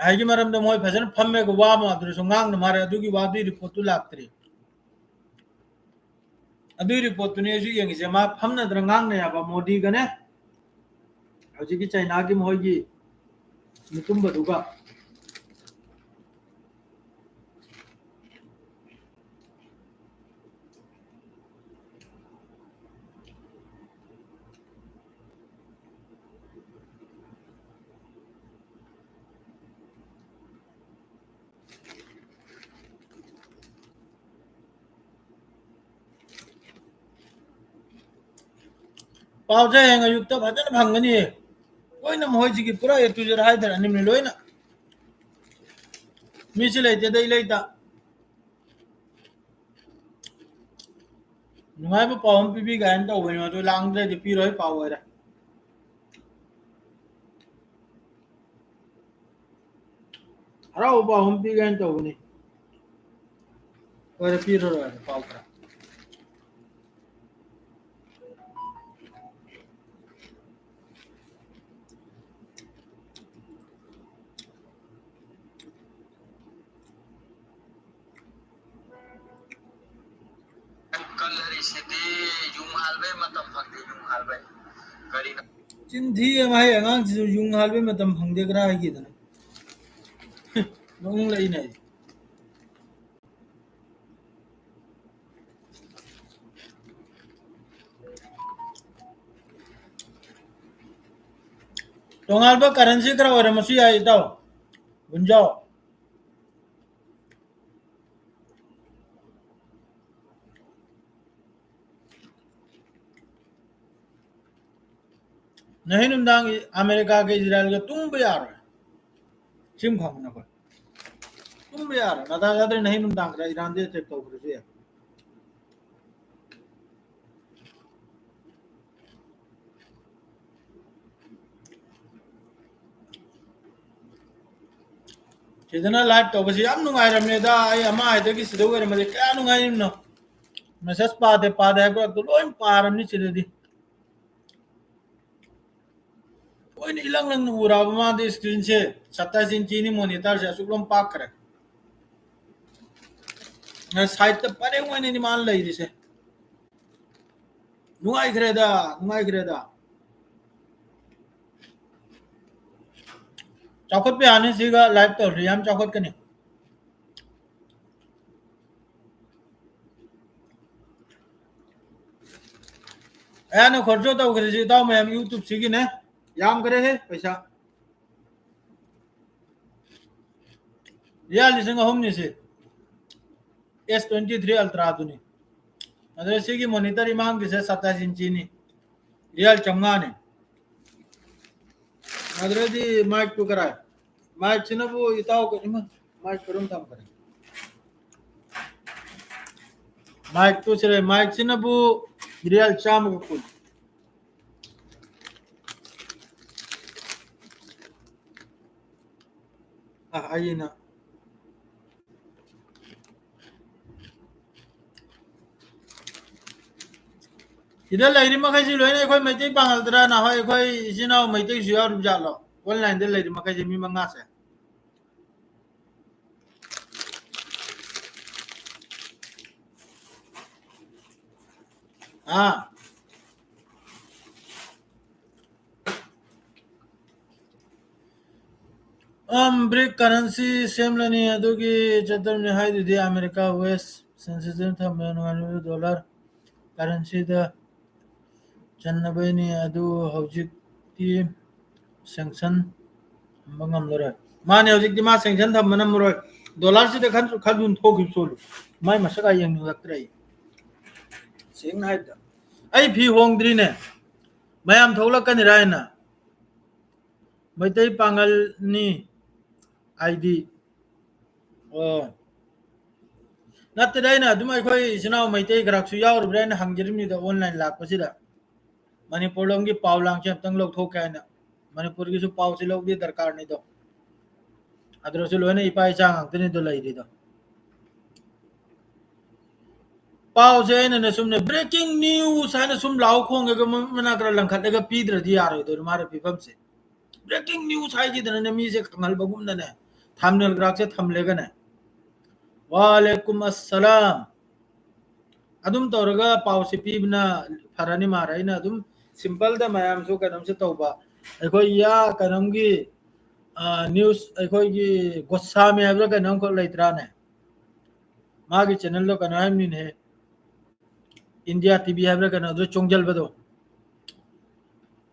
ꯍꯥꯏꯒꯤ ꯃꯔꯝꯗ ꯃꯣꯏ ꯐꯖꯅ ꯐꯝꯃꯦꯒ ꯋꯥ ꯑꯃ ꯑꯗꯨꯗꯁꯨ ꯉꯥꯡꯅ ꯃꯥꯔꯦ꯫ ꯑꯗꯨꯒꯤ ꯋꯥꯗꯨꯒꯤ ꯔꯤꯄꯣꯔꯠꯇꯨ ꯂꯥꯛꯇ꯭ꯔꯤ꯫ ꯑꯗꯨꯒꯤ ꯔꯤꯄꯣꯔꯠꯇꯨꯅꯦ ꯑꯩꯁꯨ ꯌꯦꯡꯉꯤꯁꯦ꯫ ꯃꯥ ꯐꯝꯅꯗꯅ ꯉꯥꯡꯅ ꯌꯥꯕ ꯃꯣꯗꯤꯒꯅꯦ ꯍꯧꯖꯤꯛꯀꯤ ꯆꯩꯅꯥꯒꯤ ꯃꯈꯣꯏꯒꯤ ꯃꯤꯇꯨꯝꯕꯗꯨꯒ꯫ ꯄꯥꯎꯁꯦ ꯍꯌꯦꯡ ꯑꯌꯨꯛꯇ ꯐꯖꯅ ꯐꯪꯒꯅꯤ꯫ ꯂꯣꯏꯅ ꯃꯈꯣꯏꯁꯤꯒꯤ ꯄꯨꯔꯥ A to Z ꯍꯥꯏꯊꯔꯛꯑꯅꯤꯕꯅꯤ ꯂꯣꯏꯅ꯫ ꯃꯤꯁꯤ ꯂꯩꯇꯦꯗ, ꯑꯩ ꯂꯩꯇ꯫ ꯅꯨꯡꯉꯥꯏꯕ ꯄꯥꯎ ꯑꯃ ꯄꯤꯕꯤ ꯀꯥꯏꯅ ꯇꯧꯕꯅꯤ, ꯑꯗꯨ ꯂꯥꯡꯗ꯭ꯔꯗꯤ ꯄꯤꯔꯣꯏ, ꯄꯥꯎ ꯑꯣꯏꯔꯦ꯫ ꯍꯔꯥꯎꯕ ꯄꯥꯎ ꯑꯃ ꯄꯤꯒꯦꯅ ꯇꯧꯕꯅꯤ꯫ ꯑꯣꯏꯔꯦ, ꯄꯤꯔꯔꯣꯏ ꯄꯥꯎ ꯈꯔ꯫ ꯀꯜꯂꯔꯤꯁꯤꯗꯤ ꯌꯨꯡ ꯍꯥꯜꯕꯩ ꯃꯇꯝ ꯐꯪꯗꯦ, ꯌꯨꯡ ꯍꯥꯜꯕꯩ꯫ ꯀꯔꯤꯅꯣ? ꯆꯤꯟ ꯊꯤ ꯑꯃ ꯍꯥꯏ, ꯑꯉꯥꯡꯁꯤꯁꯨ ꯌꯨꯡ ꯍꯥꯜꯕꯩ ꯃꯇꯝ ꯐꯪꯗꯦ ꯈꯔ ꯍꯥꯏꯈꯤꯗꯅ꯫ ꯅꯣꯛꯅꯤꯡꯂꯛꯏꯅꯦ ꯑꯩ꯫ ꯇꯣꯉꯥꯟꯕ currency ꯈꯔ ꯑꯣꯏꯔꯝꯃꯁꯨ ꯌꯥꯏ, ꯏꯇꯥꯎ ꯒꯨꯟꯖꯥꯎ꯫ ꯅꯍꯩ ꯅꯨꯡꯗꯥꯡ ꯑꯃꯦꯔꯤꯀꯥꯒ ꯏꯖꯔꯥꯏꯜꯒ ꯇꯨꯝꯕ ꯌꯥꯔꯣꯏ꯫ ꯁꯤꯃ ꯈꯪꯉꯨ ꯅꯈꯣꯏ꯫ ꯇꯨꯝꯕ ꯌꯥꯔꯣꯏ꯫ ꯅꯥꯗꯥ ꯌꯥꯗ꯭ꯔꯦ ꯅꯍꯩ ꯅꯨꯡꯗꯥꯡ ꯈꯔ ꯏꯔꯥꯟꯗ ꯑꯦꯇꯦꯛ ꯇꯧꯈ꯭ꯔꯁꯨ ꯌꯥꯏ꯫ ꯁꯤꯗꯅ ꯂꯥꯏꯚ ꯇꯧꯕꯁꯤ ꯌꯥꯝ ꯅꯨꯡꯉꯥꯏꯔꯝꯅꯦꯗ꯫ ꯑꯩ ꯑꯃ ꯍꯥꯏꯗꯒꯤ ꯁꯤꯗ ꯑꯣꯏꯔꯝꯃꯗꯤ ꯀꯌꯥ ꯅꯨꯡꯉꯥꯏꯔꯤꯕꯅꯣ꯫ ꯃꯦꯁꯦꯖ ꯄꯥꯗꯦ ꯄꯥꯗꯦ ꯍꯥꯏꯕ ꯂꯣꯏ ꯄꯥꯔꯝꯅꯤ ꯁꯤꯗꯗꯤ꯫ ꯂꯣꯏꯅ ꯏꯂꯪ ꯂꯪꯅ ꯎꯔꯕ ꯃꯥꯗꯤ ꯁ꯭ꯀ꯭ꯔꯤꯟꯁꯦ꯫ ꯁꯠꯇꯥꯏꯁ ꯏꯟꯆꯤꯅꯤ ꯃꯣꯅꯤꯇꯔꯁꯦ ꯑꯁꯨꯛ ꯂꯣꯝ ꯄꯥꯛꯈ꯭ꯔꯦ꯫ ꯁꯥꯏꯠꯇ ꯄꯔꯦꯡ ꯑꯣꯏꯅꯅꯤ ꯃꯥꯅ ꯂꯩꯔꯤꯁꯦ꯫ ꯅꯨꯡꯉꯥꯏꯈ꯭ꯔꯦꯗ, ꯅꯨꯡꯉꯥꯏꯈ꯭ꯔꯦꯗ꯫ ꯆꯥꯎꯈꯠꯄ ꯌꯥꯅꯤ ꯁꯤꯒ ꯂꯥꯏꯚ ꯇꯧꯔꯗꯤ ꯌꯥꯝ ꯆꯥꯎꯈꯠꯀꯅꯤ꯫ ꯑꯌꯥꯝꯕ ꯈꯣꯔꯁ ꯇꯧꯈ꯭ꯔꯤꯁꯤ ꯏꯇꯥꯎ ꯃꯌꯥꯝ YouTube ꯁꯤꯒꯤꯅꯦ꯫ ꯌꯥꯝꯈ꯭ꯔꯦꯍꯦ ꯄꯩꯁꯥ꯫ ꯔꯤꯌꯥꯜ ꯂꯤꯁꯤꯡ ꯑꯍꯨꯝꯅꯤ ꯁꯤ꯫ ꯑꯦꯁ ꯇ꯭ꯋꯦꯟꯇꯤ ꯊ꯭ꯔꯤ ꯑꯜꯇ꯭ꯔꯥꯗꯨꯅꯤ꯫ ꯑꯗꯨ ꯁꯤꯒꯤ ꯃꯣꯅꯤꯇꯔ ꯏꯃꯥꯡꯒꯤꯁꯦ ꯁꯠꯇꯥꯏꯁ ꯏꯟꯆꯤꯅꯤ꯫ ꯔꯤꯌꯥꯜ ꯆꯥꯝꯃꯉꯥꯅꯤ꯫ ꯑꯗꯨꯗꯩꯗꯤ ꯃꯥꯏꯛꯇꯨ ꯀꯔꯥꯏ? ꯃꯥꯏꯛꯁꯤꯅꯕꯨ ꯏꯇꯥꯎ ꯀꯩꯅꯣꯃ ꯃꯥꯏꯛ ꯀꯔꯝ ꯊꯝꯈ꯭ꯔꯦ? ꯃꯥꯏꯛꯇꯨ ꯁꯤꯔꯦ, ꯃꯥꯏꯛꯁꯤꯅꯕꯨ ꯔꯤꯌꯥꯜ ꯆꯥꯝꯃꯒ ꯀꯨꯟ꯫ ꯑ, ꯑꯩꯅ ꯁꯤꯗ ꯂꯩꯔꯤ ꯃꯈꯩꯁꯤ ꯂꯣꯏꯅ ꯑꯩꯈꯣꯏ ꯃꯩꯇꯩ ꯄꯥꯉꯜꯗ꯭ꯔꯥ? ꯅꯍꯣꯏ ꯑꯩꯈꯣꯏ ꯏꯆꯤꯟ ꯏꯅꯥꯎ ꯃꯩꯇꯩꯁꯨ ꯌꯥꯎꯔꯤꯕ ꯖꯥꯠꯂꯣ? ꯑꯣꯟꯂꯥꯏꯟꯗ ꯂꯩꯔꯤ ꯃꯈꯩꯁꯦ ꯃꯤ ꯃꯉꯥꯁꯦ꯫ ꯑꯥ꯫ ꯑꯝ, ꯕ꯭ꯔꯤꯛ ꯀꯔꯦꯟꯁꯤ ꯁꯦꯝꯂꯅꯤ, ꯑꯗꯨꯒꯤ ꯆꯠꯇꯕꯅꯤ ꯍꯥꯏꯗꯨꯗꯤ ꯑꯃꯦꯔꯤꯀꯥ ꯋꯦꯁ ꯁꯦꯟꯁꯤꯇꯤꯚ ꯊꯝꯕ ꯅꯨꯡꯉꯥꯏꯅꯕ ꯗꯣꯂꯔ ꯀꯔꯦꯟꯁꯤꯗ ꯆꯟꯅꯕꯩꯅꯤ, ꯑꯗꯨ ꯍꯧꯖꯤꯛꯇꯤ ꯁꯦꯡꯁꯟ ꯊꯝꯕ ꯉꯝꯂꯔꯣꯏ꯫ ꯃꯥꯅꯦ, ꯍꯧꯖꯤꯛꯇꯤ ꯃꯥ ꯁꯦꯡꯁꯟ ꯊꯝꯕ ꯉꯝꯃꯔꯣꯏ꯫ ꯗꯣꯂꯔꯁꯤꯗ ꯈꯟ-, ꯈꯟꯗꯨꯅ ꯊꯣꯛꯈꯤꯕ ꯆꯣꯜꯂꯨ꯫ ꯃꯥꯏ ꯃꯁꯛ ꯑꯥ ꯌꯦꯡꯅꯤꯡꯂꯛꯇ꯭ꯔꯦ ꯑꯩ꯫ ꯁꯦꯡꯅ ꯍꯥꯏꯕꯗ꯫ ꯑꯩ ꯐꯤ ꯍꯣꯡꯗ꯭ꯔꯤꯅꯦ꯫ ꯃꯌꯥꯝ ꯊꯣꯛꯂꯛꯀꯅꯤꯔꯥ ꯍꯥꯏꯅ? ꯃꯩꯇꯩ ꯄꯥꯉꯜꯅꯤ ꯍꯥꯏꯗꯤ꯫ ꯑꯣ, ꯅꯠꯇꯦꯗ, ꯑꯩꯅ ꯑꯗꯨꯝ ꯑꯩꯈꯣꯏ ꯏꯆꯤꯟ ꯏꯅꯥꯎ ꯃꯩꯇꯩ ꯈꯔꯁꯨ ꯌꯥꯎꯔꯤꯕ꯭ꯔꯥ ꯍꯥꯏꯅ ꯍꯪꯖꯔꯤꯕꯅꯤꯗ, online ꯂꯥꯛꯄꯁꯤꯗ꯫ ꯃꯅꯤꯄꯨꯔ ꯂꯣꯝꯒꯤ ꯄꯥꯎ ꯂꯥꯡꯁꯦ ꯑꯝꯇꯪ ꯂꯧꯊꯣꯛꯀꯦ ꯍꯥꯏꯅ꯫ ꯃꯅꯤꯄꯨꯔꯒꯤꯁꯨ ꯄꯥꯎꯁꯦ ꯂꯧꯕꯗꯤ ꯗꯔꯀꯥꯔꯅꯤꯗꯣ꯫ ꯑꯗꯨꯗꯁꯨ ꯂꯣꯏꯅ ꯏꯄꯥ ꯏꯆꯥ ꯉꯥꯛꯇꯅꯤꯗꯣ ꯂꯩꯔꯤꯗꯣ꯫ ꯄꯥꯎꯁꯦ ꯑꯩꯅꯅꯦ ꯁꯨꯝꯅꯦ, breaking news ꯍꯥꯏꯅ ꯁꯨꯝ ꯂꯥꯎ ꯈꯣꯡꯉꯒ ꯃ-, ꯃꯅꯥꯛ ꯈꯔ ꯂꯪꯈꯠꯂꯒ ꯄꯤꯗ꯭ꯔꯗꯤ ꯌꯥꯔꯣꯏꯗꯣꯏꯅꯤ ꯃꯥꯅ ꯐꯤꯕꯝꯁꯦ꯫ Breaking news ꯍꯥꯏꯈꯤꯗꯅꯅꯦ ꯃꯤꯁꯦ ꯈꯪꯍꯟꯕꯒꯨꯝꯅꯅꯦ, thumbnail ꯒ꯭ꯔꯥꯛꯁꯦ ꯊꯝꯂꯦꯒꯅꯦ꯫ ꯋꯥꯂꯦꯀꯨꯝ ꯑꯁꯂꯥꯝ꯫ ꯑꯗꯨꯝ ꯇꯧꯔꯒ ꯄꯥꯎꯁꯦ ꯄꯤꯕꯅ ꯐꯔꯅꯤ ꯃꯥꯔ꯫ ꯑꯩꯅ ꯑꯗꯨꯝ simple ꯗ ꯃꯌꯥꯝꯁꯨ ꯀꯩꯅꯣꯝꯁꯦ ꯇꯧꯕ꯫ ꯑꯩꯈꯣꯏ ꯌꯥ ꯀꯩꯅꯣꯝꯒꯤ, ꯑ, news ꯑꯩꯈꯣꯏꯒꯤ ꯒꯣꯁꯥꯃꯤ ꯍꯥꯏꯕ꯭ꯔꯥ ꯀꯩꯅꯣꯝꯈꯛ ꯂꯩꯇ꯭ꯔꯥꯅꯦ? ꯃꯥꯒꯤ channel ꯗꯣ ꯀꯩꯅꯣ ꯍꯥꯏꯕꯅꯤꯅꯦ, India T V ꯍꯥꯏꯕ꯭ꯔꯥ ꯀꯩꯅꯣ, ꯑꯗꯨ ꯆꯣꯡꯖꯜꯕꯗꯣ꯫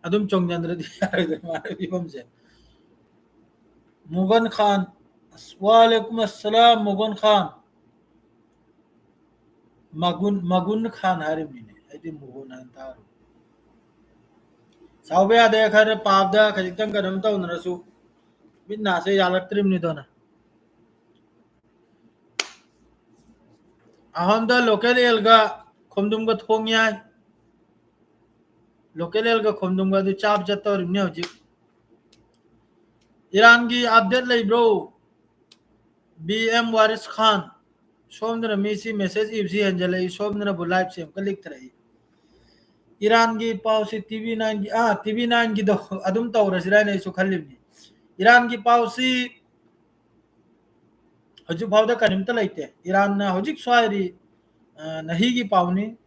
ꯑꯗꯨꯝ ꯆꯣꯡꯖꯟꯗ꯭ꯔꯗꯤ ꯌꯥꯔꯣꯏꯗꯣꯏꯅꯤ ꯃꯥꯒꯤ ꯐꯤꯕꯝꯁꯦ꯫ ꯃꯨꯒꯟ ꯈꯥꯟ, ꯑꯁ, ꯋꯥꯂꯦꯀꯨꯝ ꯑꯁꯂꯥꯝ, ꯃꯨꯒꯟ ꯈꯥꯟ꯫ ꯃꯒꯨꯟ, ꯃꯒꯨꯟ ꯈꯥꯟ ꯍꯥꯏꯔꯤꯕꯅꯤꯅꯦ, ꯑꯩꯗꯤ ꯃꯨꯒꯨꯟ ꯍꯥꯏꯅ ꯇꯥꯔꯨꯕ꯫ ꯁꯥꯎꯕ ꯌꯥꯗꯦ, ꯈꯔ ꯄꯥꯕꯗ ꯈꯖꯤꯛꯇꯪ ꯀꯩꯅꯣꯝ ꯇꯧꯅꯔꯁꯨ, ꯃꯤꯠ ꯅꯥꯁꯦ ꯌꯥꯜꯂꯛꯇ꯭ꯔꯤꯕꯅꯤꯗꯣꯅ꯫ ꯑꯍꯣꯝꯗ local ꯑꯦꯜꯒ ꯈꯣꯝꯗꯨꯝꯒ ꯊꯣꯡ ꯌꯥꯏ꯫ Local ꯑꯦꯜꯒ ꯈꯣꯝꯗꯨꯝꯒ ꯑꯗꯨ ꯆꯥꯕ ꯆꯠꯇꯧꯔꯤꯕꯅꯤ ꯍꯧꯖꯤꯛ꯫ ꯏꯔꯥꯟꯒꯤ update ꯂꯩꯕ꯭ꯔꯣ? ꯕꯤ ꯑꯦꯝ ꯋꯥꯔꯤꯁ ꯈꯥꯟ꯫ ꯁꯣꯝꯗꯅ ꯃꯤꯁꯤ message ꯏꯕꯁꯤ ꯍꯦꯟꯖꯜꯂꯛꯏ, ꯁꯣꯝꯗꯅꯕꯨ live ꯁꯦ ꯑꯃꯨꯛꯀ ꯂꯤꯛꯊꯔꯛꯏ꯫ ꯏꯔꯥꯟꯒꯤ ꯄꯥꯎꯁꯤ ꯇꯤ ꯚꯤ ꯅꯥꯏꯟꯒꯤ, ꯑꯥ, ꯇꯤ ꯚꯤ ꯅꯥꯏꯟꯒꯤꯗꯣ ꯑꯗꯨꯝ ꯇꯧꯔꯁꯤꯔꯥ ꯍꯥꯏꯅ ꯑꯩꯁꯨ ꯈꯜꯂꯤꯕꯅꯤ꯫ ꯏꯔꯥꯟꯒꯤ ꯄꯥꯎꯁꯤ ꯍꯧꯖꯤꯛ ꯐꯥꯎꯗ ꯀꯔꯤꯝꯇ ꯂꯩꯇꯦ꯫ ꯏꯔꯥꯟꯅ ꯍꯧꯖꯤꯛ ꯁ꯭ꯋꯥꯏꯗꯤ, ꯑ, ꯅꯍꯤꯒꯤ ꯄꯥꯎꯅꯤ꯫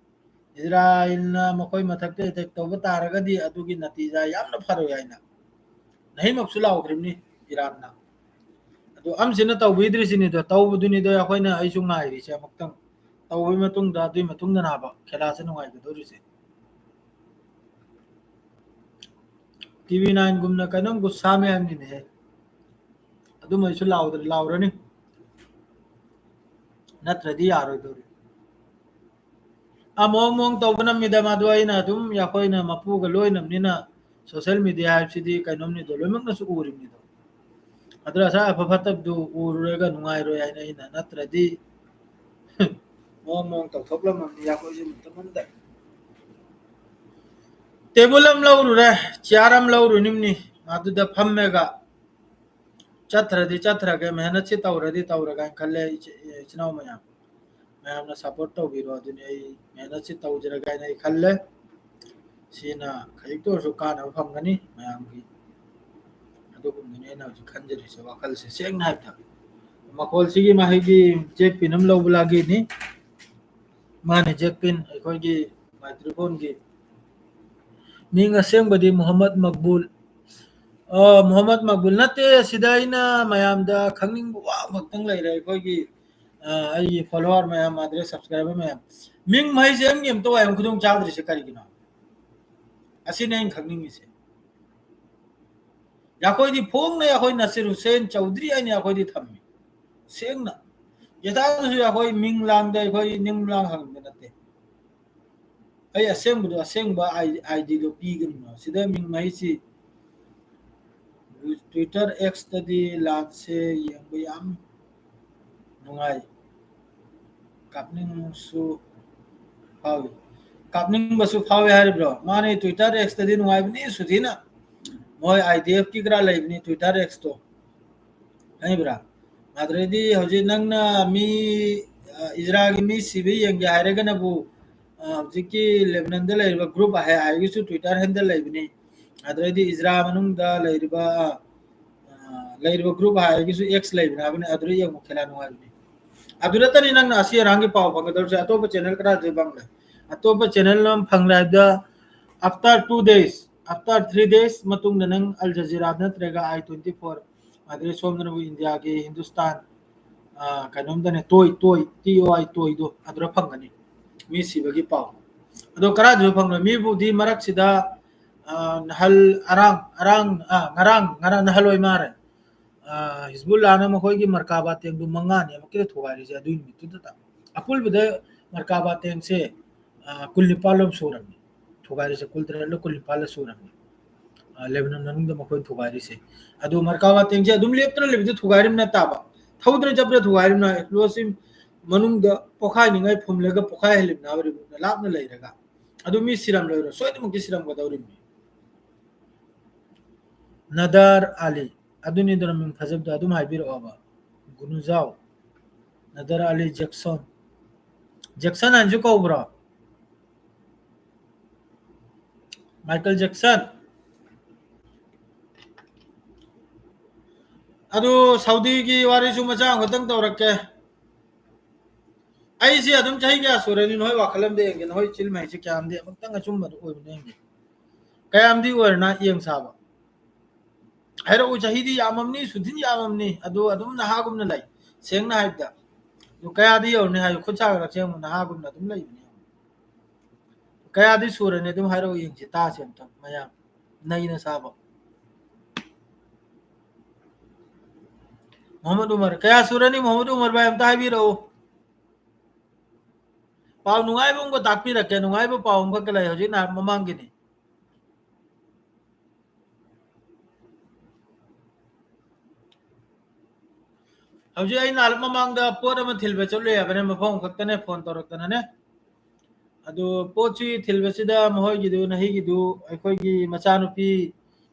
ꯏꯖꯔꯥꯏꯜꯅ ꯃꯈꯣꯏ ꯃꯊꯛꯇ attack ꯇꯧꯕ ꯇꯥꯔꯒꯗꯤ ꯑꯗꯨꯒꯤ ꯅꯇꯤꯖꯥ ꯌꯥꯝꯅ ꯐꯔꯣꯏ ꯍꯥꯏꯅ ꯅꯍꯤꯃꯛꯁꯨ ꯂꯥꯎꯈ꯭ꯔꯤꯕꯅꯤ ꯏꯔꯥꯟꯅ꯫ ꯑꯗꯨ ꯑꯝꯁꯤꯅ ꯇꯧꯕꯤꯗ꯭ꯔꯤꯁꯤꯅꯤꯗꯣ, ꯇꯧꯕꯗꯨꯅꯤꯗꯣ ꯑꯩꯈꯣꯏꯅ, ꯑꯩꯁꯨ ꯉꯥꯏꯔꯤꯁꯦ ꯑꯃꯨꯛꯇꯪ꯫ ꯇꯧꯕꯒꯤ ꯃꯇꯨꯡꯗ, ꯑꯗꯨꯒꯤ ꯃꯇꯨꯡꯗꯅꯦꯕ ꯈꯦꯂꯥꯁꯦ ꯅꯨꯡꯉꯥꯏꯒꯗꯧꯔꯤꯁꯦ꯫ ꯇꯤ ꯚꯤ ꯅꯥꯏꯟꯒꯨꯝꯅ ꯀꯩꯅꯣꯝ ꯒꯨꯁꯥ ꯃꯌꯥꯝꯒꯤꯅꯦꯍꯦ꯫ ꯑꯗꯨꯃꯩꯁꯨ ꯂꯥꯎꯗ꯭ꯔ-, ꯂꯥꯎꯔꯅꯤ꯫ ꯅꯠꯇ꯭ꯔꯗꯤ ꯌꯥꯔꯣꯏꯗꯧꯔꯤ꯫ ꯑꯃꯨꯛ ꯑꯃꯨꯛ ꯇꯧꯕꯅ ꯃꯦꯗꯥꯝ ꯑꯗꯣ ꯑꯩꯅ ꯑꯗꯨꯝ ꯑꯩꯈꯣꯏꯅ ꯃꯄꯨꯒ ꯂꯣꯏꯅꯕꯅꯤꯅ social media ꯍꯥꯏꯕꯁꯤꯗꯤ ꯀꯩꯅꯣꯝꯅꯤꯗꯣ, ꯂꯣꯏꯅꯃꯛꯅꯁꯨ ꯎꯔꯤꯕꯅꯤꯗꯣ꯫ ꯑꯗꯨꯅ ꯉꯁꯥꯏ ꯑꯐ ꯐꯠꯇꯕꯗꯨ ꯎꯔꯨꯔꯒ ꯅꯨꯡꯉꯥꯏꯔꯣꯏ ꯍꯥꯏꯅ ꯑꯩꯅ, ꯅꯠꯇ꯭ꯔꯗꯤ ꯃꯑꯣꯡ ꯃꯑꯣꯡ ꯇꯧꯊꯣꯛꯂꯝꯃꯕꯅꯤ ꯑꯩꯈꯣꯏꯁꯨ ꯃꯇꯝ ꯑꯃꯗ꯫ Table ꯑꯃ ꯂꯧꯔꯨꯔꯦ, chair ꯑꯃ ꯂꯧꯔꯨꯅꯤꯝꯅꯤ, ꯑꯗꯨꯗ ꯐꯝꯃꯦꯒ ꯆꯠꯇ꯭ꯔꯗꯤ ꯆꯠꯇ꯭ꯔꯒꯦ, ꯃꯦꯍꯅꯠꯁꯤ ꯇꯧꯔꯗꯤ ꯇꯧꯔꯒꯦ ꯍꯥꯏꯅ ꯈꯜꯂꯦ꯫ ꯏꯆꯦ-, ꯏꯆꯤꯟ ꯏꯅꯥꯎ ꯃꯌꯥꯝ, ꯃꯌꯥꯝꯅ support ꯇꯧꯕꯤꯔꯣ꯫ ꯑꯗꯨꯅꯤ ꯑꯩ ꯃꯦꯍꯅꯠꯁꯤ ꯇꯧꯖꯔꯒꯦ ꯍꯥꯏꯅ ꯑꯩ ꯈꯜꯂꯦ꯫ ꯁꯤꯅ ꯈꯖꯤꯛꯇ ꯑꯣꯏꯔꯁꯨ ꯀꯥꯟꯅꯕ ꯐꯪꯒꯅꯤ ꯃꯌꯥꯝꯒꯤ꯫ ꯑꯗꯨꯒꯨꯝꯕꯅꯤ ꯑꯩꯅ ꯍꯧꯖꯤꯛ ꯈꯟꯖꯔꯤꯁꯦ, ꯋꯥꯈꯜꯁꯦ ꯁꯦꯡꯅ ꯍꯥꯏꯕꯗ꯫ ꯃꯈꯣꯜꯁꯤꯒꯤ ꯃꯍꯩꯒꯤ ꯖꯦꯛ ꯄꯤꯟ ꯑꯃ ꯂꯧꯕ ꯂꯥꯛꯈꯤꯅꯤ꯫ ꯃꯥꯅꯤ ꯖꯦꯛ ꯄꯤꯟ, ꯑꯩꯈꯣꯏꯒꯤ microphone ꯒꯤ ꯃꯤꯡ ꯑꯁꯦꯡꯕꯗꯤ ꯃꯨꯍꯝꯃꯗ ꯃꯛꯕꯨꯜ꯫ ꯑ, ꯃꯨꯍꯝꯃꯗ ꯃꯛꯕꯨꯜ ꯅꯠꯇꯦ꯫ ꯁꯤꯗ ꯑꯩꯅ ꯃꯌꯥꯝꯗ ꯈꯪꯅꯤꯡꯕ ꯋꯥ ꯑꯃꯈꯛꯇꯪ ꯂꯩꯔꯦ꯫ ꯑꯩꯈꯣꯏꯒꯤ, ꯑ, ꯑꯩꯒꯤ follower ꯃꯌꯥꯝ, ꯑꯗꯨꯗꯩ subscriber ꯃꯌꯥꯝ, ꯃꯤꯡ ꯃꯍꯩꯁꯦ ꯑꯃꯒꯤ ꯑꯝꯇ ꯋꯥꯏ ꯑꯃ ꯈꯨꯗꯣꯡ ꯆꯥꯗ꯭ꯔꯤꯁꯦ ꯀꯔꯤꯒꯤꯅꯣ? ꯑꯁꯤꯅꯤ ꯑꯩꯅ ꯈꯪꯅꯤꯡꯉꯤꯁꯦ꯫ ꯑꯩꯈꯣꯏꯗꯤ ꯐꯣꯡꯅ ꯑꯩꯈꯣꯏ ꯅꯁꯤꯔ ꯍꯨꯁꯦꯟ ꯆꯧꯗ꯭ꯔꯤ ꯍꯥꯏꯅ ꯑꯩꯈꯣꯏꯗꯤ ꯊꯝꯃꯤ꯫ ꯁꯦꯡꯅ꯫ ꯌꯦꯊꯥꯡꯗꯁꯨ ꯑꯩꯈꯣꯏ ꯃꯤꯡ ꯂꯥꯡꯗ ꯑꯩꯈꯣꯏ ꯅꯤꯡ ꯂꯥꯡ ꯍꯪꯕ ꯅꯠꯇꯦ꯫ ꯑꯩ ꯑꯁꯦꯡꯕꯗꯣ, ꯑꯁꯦꯡꯕ ID ꯗꯣ ꯄꯤꯒꯅꯤꯅꯣ꯫ ꯁꯤꯗ ꯃꯤꯡ ꯃꯍꯩꯁꯤ Twitter X ꯇꯗꯤ ꯂꯥꯟꯁꯦ ꯌꯦꯡꯕ ꯌꯥꯝ ꯅꯨꯡꯉꯥꯏ꯫ ꯀꯥꯞꯅꯤꯡꯁꯨ ꯐꯥꯎꯏ꯫ ꯀꯥꯞꯅꯤꯡꯕꯁꯨ ꯐꯥꯎꯏ ꯍꯥꯏꯔꯤꯕ꯭ꯔꯣ? ꯃꯥꯅꯦ, Twitter X ꯇꯗꯤ ꯅꯨꯡꯉꯥꯏꯕꯅꯤ ꯁꯨꯊꯤꯅ꯫ ꯃꯣꯏ IDF ꯀꯤ ꯈꯔ ꯂꯩꯕꯅꯤ Twitter X ꯇꯣ꯫ ꯈꯪꯉꯤꯕ꯭ꯔꯥ? ꯑꯗꯨꯗꯩꯗꯤ ꯍꯧꯖꯤꯛ ꯅꯪꯅ ꯃꯤ, ꯑ, ꯏꯖꯔꯥꯒꯤ ꯃꯤ ꯁꯤꯕ ꯌꯦꯡꯒꯦ ꯍꯥꯏꯔꯒꯅꯕꯨ, ꯑ, ꯍꯧꯖꯤꯛꯀꯤ ꯂꯦꯕꯅꯟꯗ ꯂꯩꯔꯤꯕ group ꯍꯥꯏ-, ꯍꯥꯏꯒꯤꯁꯨ Twitter handle ꯂꯩꯕꯅꯤ꯫ ꯑꯗꯨꯗꯩꯗꯤ ꯏꯖꯔꯥ ꯃꯅꯨꯡꯗ ꯂꯩꯔꯤꯕ, ꯑ, ꯂꯩꯔꯤꯕ group ꯍꯥꯏꯒꯤꯁꯨ X ꯂꯩꯕꯅꯤ ꯍꯥꯏꯕꯅꯤ, ꯑꯗꯨꯗ ꯌꯦꯡꯉꯨ, ꯈꯦꯂꯥ ꯅꯨꯡꯉꯥꯏꯕꯅꯤ꯫ ꯑꯗꯨ ꯅꯠꯇꯅꯤ ꯅꯪꯅ ꯑꯁꯤ ꯑꯔꯥꯡꯒꯤ ꯄꯥꯎ ꯐꯪꯒꯗꯧꯔꯤꯁꯦ꯫ ꯑꯇꯣꯞꯄ channel ꯀꯗꯥꯏꯗ ꯐꯪꯂꯦ? ꯑꯇꯣꯞꯄ channel ꯑꯃ ꯐꯪꯂꯦ ꯍꯥꯏꯕꯗ, after two days, after three days ꯃꯇꯨꯡꯗ ꯅꯪ Al Jazeera ꯅꯠꯇ꯭ꯔꯒ I twenty four, ꯑꯗꯩ ꯁꯣꯝꯗꯅꯕꯨ ꯏꯟꯗꯤꯌꯥꯒꯤ ꯍꯤꯟꯗꯨꯁꯇꯥꯟ, ꯑ, ꯀꯩꯅꯣꯝꯗꯅꯦ, ꯇꯣꯏ, ꯇꯣꯏ, T O I, ꯇꯣꯏꯗꯣ ꯑꯗꯨꯗ ꯐꯪꯒꯅꯤ꯫ ꯃꯤ ꯁꯤꯕꯒꯤ ꯄꯥꯎ꯫ ꯑꯗꯣ ꯀꯗꯥꯏꯗꯁꯨ ꯐꯪꯂꯣꯏ? ꯃꯤꯕꯨꯗꯤ ꯃꯔꯛꯁꯤꯗ, ꯑ, ꯅꯍꯜ ꯑꯔꯥꯡ, ꯑꯔꯥꯡ, ꯑ, ꯉꯔꯥꯡ, ꯉꯔꯥꯡ ꯅꯍꯜ ꯑꯣꯏ ꯃꯥꯜꯂꯦ꯫ ꯑ, ꯍꯤꯖꯕꯨꯜꯂꯥꯅ ꯃꯈꯣꯏꯒꯤ ꯃꯔꯀꯥꯕꯥ ꯇꯦꯡꯗꯨ ꯃꯉꯥꯅꯤ ꯑꯃꯛꯀꯤꯗ ꯊꯨꯒꯥꯏꯔꯤꯁꯦ ꯑꯗꯨꯒꯤ ꯅꯨꯃꯤꯠꯇꯨꯗ꯫ ꯑꯄꯨꯟꯕꯗ ꯃꯔꯀꯥꯕꯥ ꯇꯦꯡꯁꯦ ꯑ, ꯀꯨꯟꯅꯤꯄꯥꯜ ꯂꯣꯝ ꯁꯨꯔꯝꯃꯤ꯫ ꯊꯨꯒꯥꯏꯔꯤꯁꯦ ꯀꯨꯟꯇꯔꯦꯠꯂ ꯀꯨꯟꯅꯤꯄꯥꯜꯂ ꯁꯨꯔꯝꯃꯤ꯫ ꯑ, ꯂꯦꯕꯅꯟ ꯃꯅꯨꯡꯗ ꯃꯈꯣꯏꯅ ꯊꯨꯒꯥꯏꯔꯤꯁꯦ꯫ ꯑꯗꯨ ꯃꯔꯀꯥ ꯋꯥꯇꯦꯡꯁꯦ ꯑꯗꯨꯝ ꯂꯦꯞꯇꯅ ꯂꯩꯕꯗ ꯊꯨꯒꯥꯏꯔꯤꯕ ꯅꯠꯇꯕ꯫ ꯊꯧꯗꯅ ꯆꯠꯄꯗ ꯊꯨꯒꯥꯏꯔꯤꯕꯅ ꯑꯦꯛꯁꯄ꯭ꯂꯣꯁꯤꯚ ꯃꯅꯨꯡꯗ ꯄꯣꯈꯥꯏꯅꯤꯡꯉꯥꯏ ꯐꯨꯝꯂꯒ ꯄꯣꯈꯥꯏꯍꯜꯂꯤꯕꯅ ꯂꯥꯞꯅ ꯂꯩꯔꯒ꯫ ꯑꯗꯨ ꯃꯤ ꯁꯤꯔꯝꯂꯣꯏꯔꯣ, ꯁꯣꯏꯗꯅꯃꯛꯀꯤ ꯁꯤꯔꯝꯒꯗꯧꯔꯤꯕꯅꯤ꯫ ꯅꯗꯥꯔ ꯑꯂꯤ, ꯑꯗꯨꯅꯤꯗꯅ ꯃꯤꯡ ꯐꯖꯕꯗꯣ, ꯑꯗꯨꯝ ꯍꯥꯏꯕꯤꯔꯛꯑꯣꯕ꯫ ꯒꯨꯅꯨꯖꯥꯎ, ꯅꯗꯥꯔ ꯑꯂꯤ ꯖꯦꯛꯁꯟ, ꯖꯦꯛꯁꯟ ꯍꯥꯏꯅꯁꯨ ꯀꯧꯕ꯭ꯔꯣ? Michael Jackson. ꯑꯗꯨ ꯁꯥꯎꯗꯤꯒꯤ ꯋꯥꯔꯤꯁꯨ ꯃꯆꯥ ꯑꯃꯈꯛꯇꯪ ꯇꯧꯔꯛꯀꯦ꯫ ꯑꯩꯁꯦ ꯑꯗꯨꯝ ꯆꯍꯤ ꯀꯌꯥ ꯁꯨꯔꯅꯤ? ꯅꯣꯏ ꯋꯥꯈꯜ ꯑꯃꯗ ꯌꯦꯡꯒꯦ, ꯅꯣꯏ ꯆꯤꯜ ꯃꯍꯩꯁꯦ ꯀꯌꯥꯝꯗꯤ ꯑꯃꯨꯛꯇꯪ ꯑꯆꯨꯝꯕꯗ ꯑꯣꯏꯕꯅ ꯌꯦꯡꯒꯦ꯫ ꯀꯌꯥꯝꯗꯤ ꯑꯣꯏꯔꯅ ꯌꯦꯡ ꯁꯥꯕ? ꯍꯥꯏꯔꯛꯎ, ꯆꯍꯤꯗꯤ ꯌꯥꯝꯃꯝꯅꯤ, ꯁꯨꯗꯤꯟ ꯌꯥꯝꯃꯝꯅꯤ, ꯑꯗꯨ ꯑꯗꯨꯝ ꯅꯍꯥꯒꯨꯝꯅ ꯂꯩ꯫ ꯁꯦꯡꯅ ꯍꯥꯏꯕꯗ, ꯑꯗꯨ ꯀꯌꯥꯗꯤ ꯌꯧꯔꯅꯤ ꯍꯥꯏꯌꯨ? ꯈꯨꯠ ꯁꯥꯒ ꯁꯦꯡꯕ ꯅꯍꯥꯒꯨꯝꯅ ꯑꯗꯨꯝ ꯂꯩꯕꯅꯤ꯫ ꯀꯌꯥꯗꯤ ꯁꯨꯔꯅꯤ? ꯑꯗꯨꯝ ꯍꯥꯏꯔꯛꯎ ꯌꯦꯡꯁꯤ, ꯇꯥꯁꯦ ꯑꯝꯇꯪ ꯃꯌꯥꯝ꯫ ꯅꯩꯅ ꯁꯥꯕ꯫ ꯃꯣꯍꯝꯃꯗ ꯎꯃꯔ, ꯀꯌꯥ ꯁꯨꯔꯅꯤ ꯃꯣꯍꯝꯃꯗ ꯎꯃꯔ ꯚꯥꯏ? ꯑꯝꯇ ꯍꯥꯏꯕꯤꯔꯛꯎ꯫ ꯄꯥꯎ ꯅꯨꯡꯉꯥꯏꯕ ꯑꯃꯒ ꯇꯥꯛꯄꯤꯔꯛꯀꯦ, ꯅꯨꯡꯉꯥꯏꯕ ꯄꯥꯎ ꯑꯃꯈꯛꯀ ꯂꯩ ꯍꯧꯖꯤꯛ ꯅꯍꯥꯟ ꯃꯃꯥꯡꯒꯤꯅꯤ꯫ ꯍꯧꯖꯤꯛ ꯑꯩ ꯅꯍꯥꯟ ꯃꯃꯥꯡꯗ ꯄꯣꯠ ꯑꯃ ꯊꯤꯟꯕ ꯆꯠꯂꯨꯏ ꯍꯥꯏꯕꯅꯦ, ꯃꯐꯝ ꯈꯛꯇꯅꯦ, ꯐꯣꯟ ꯇꯧꯔꯛꯇꯅꯅꯦ꯫ ꯑꯗꯨ ꯄꯣꯠꯁꯤ ꯊꯤꯟꯕꯁꯤꯗ ꯃꯈꯣꯏꯒꯤꯗꯨ, ꯅꯍꯤꯒꯤꯗꯨ ꯑꯩꯈꯣꯏꯒꯤ ꯃꯆꯥꯅꯨꯄꯤ,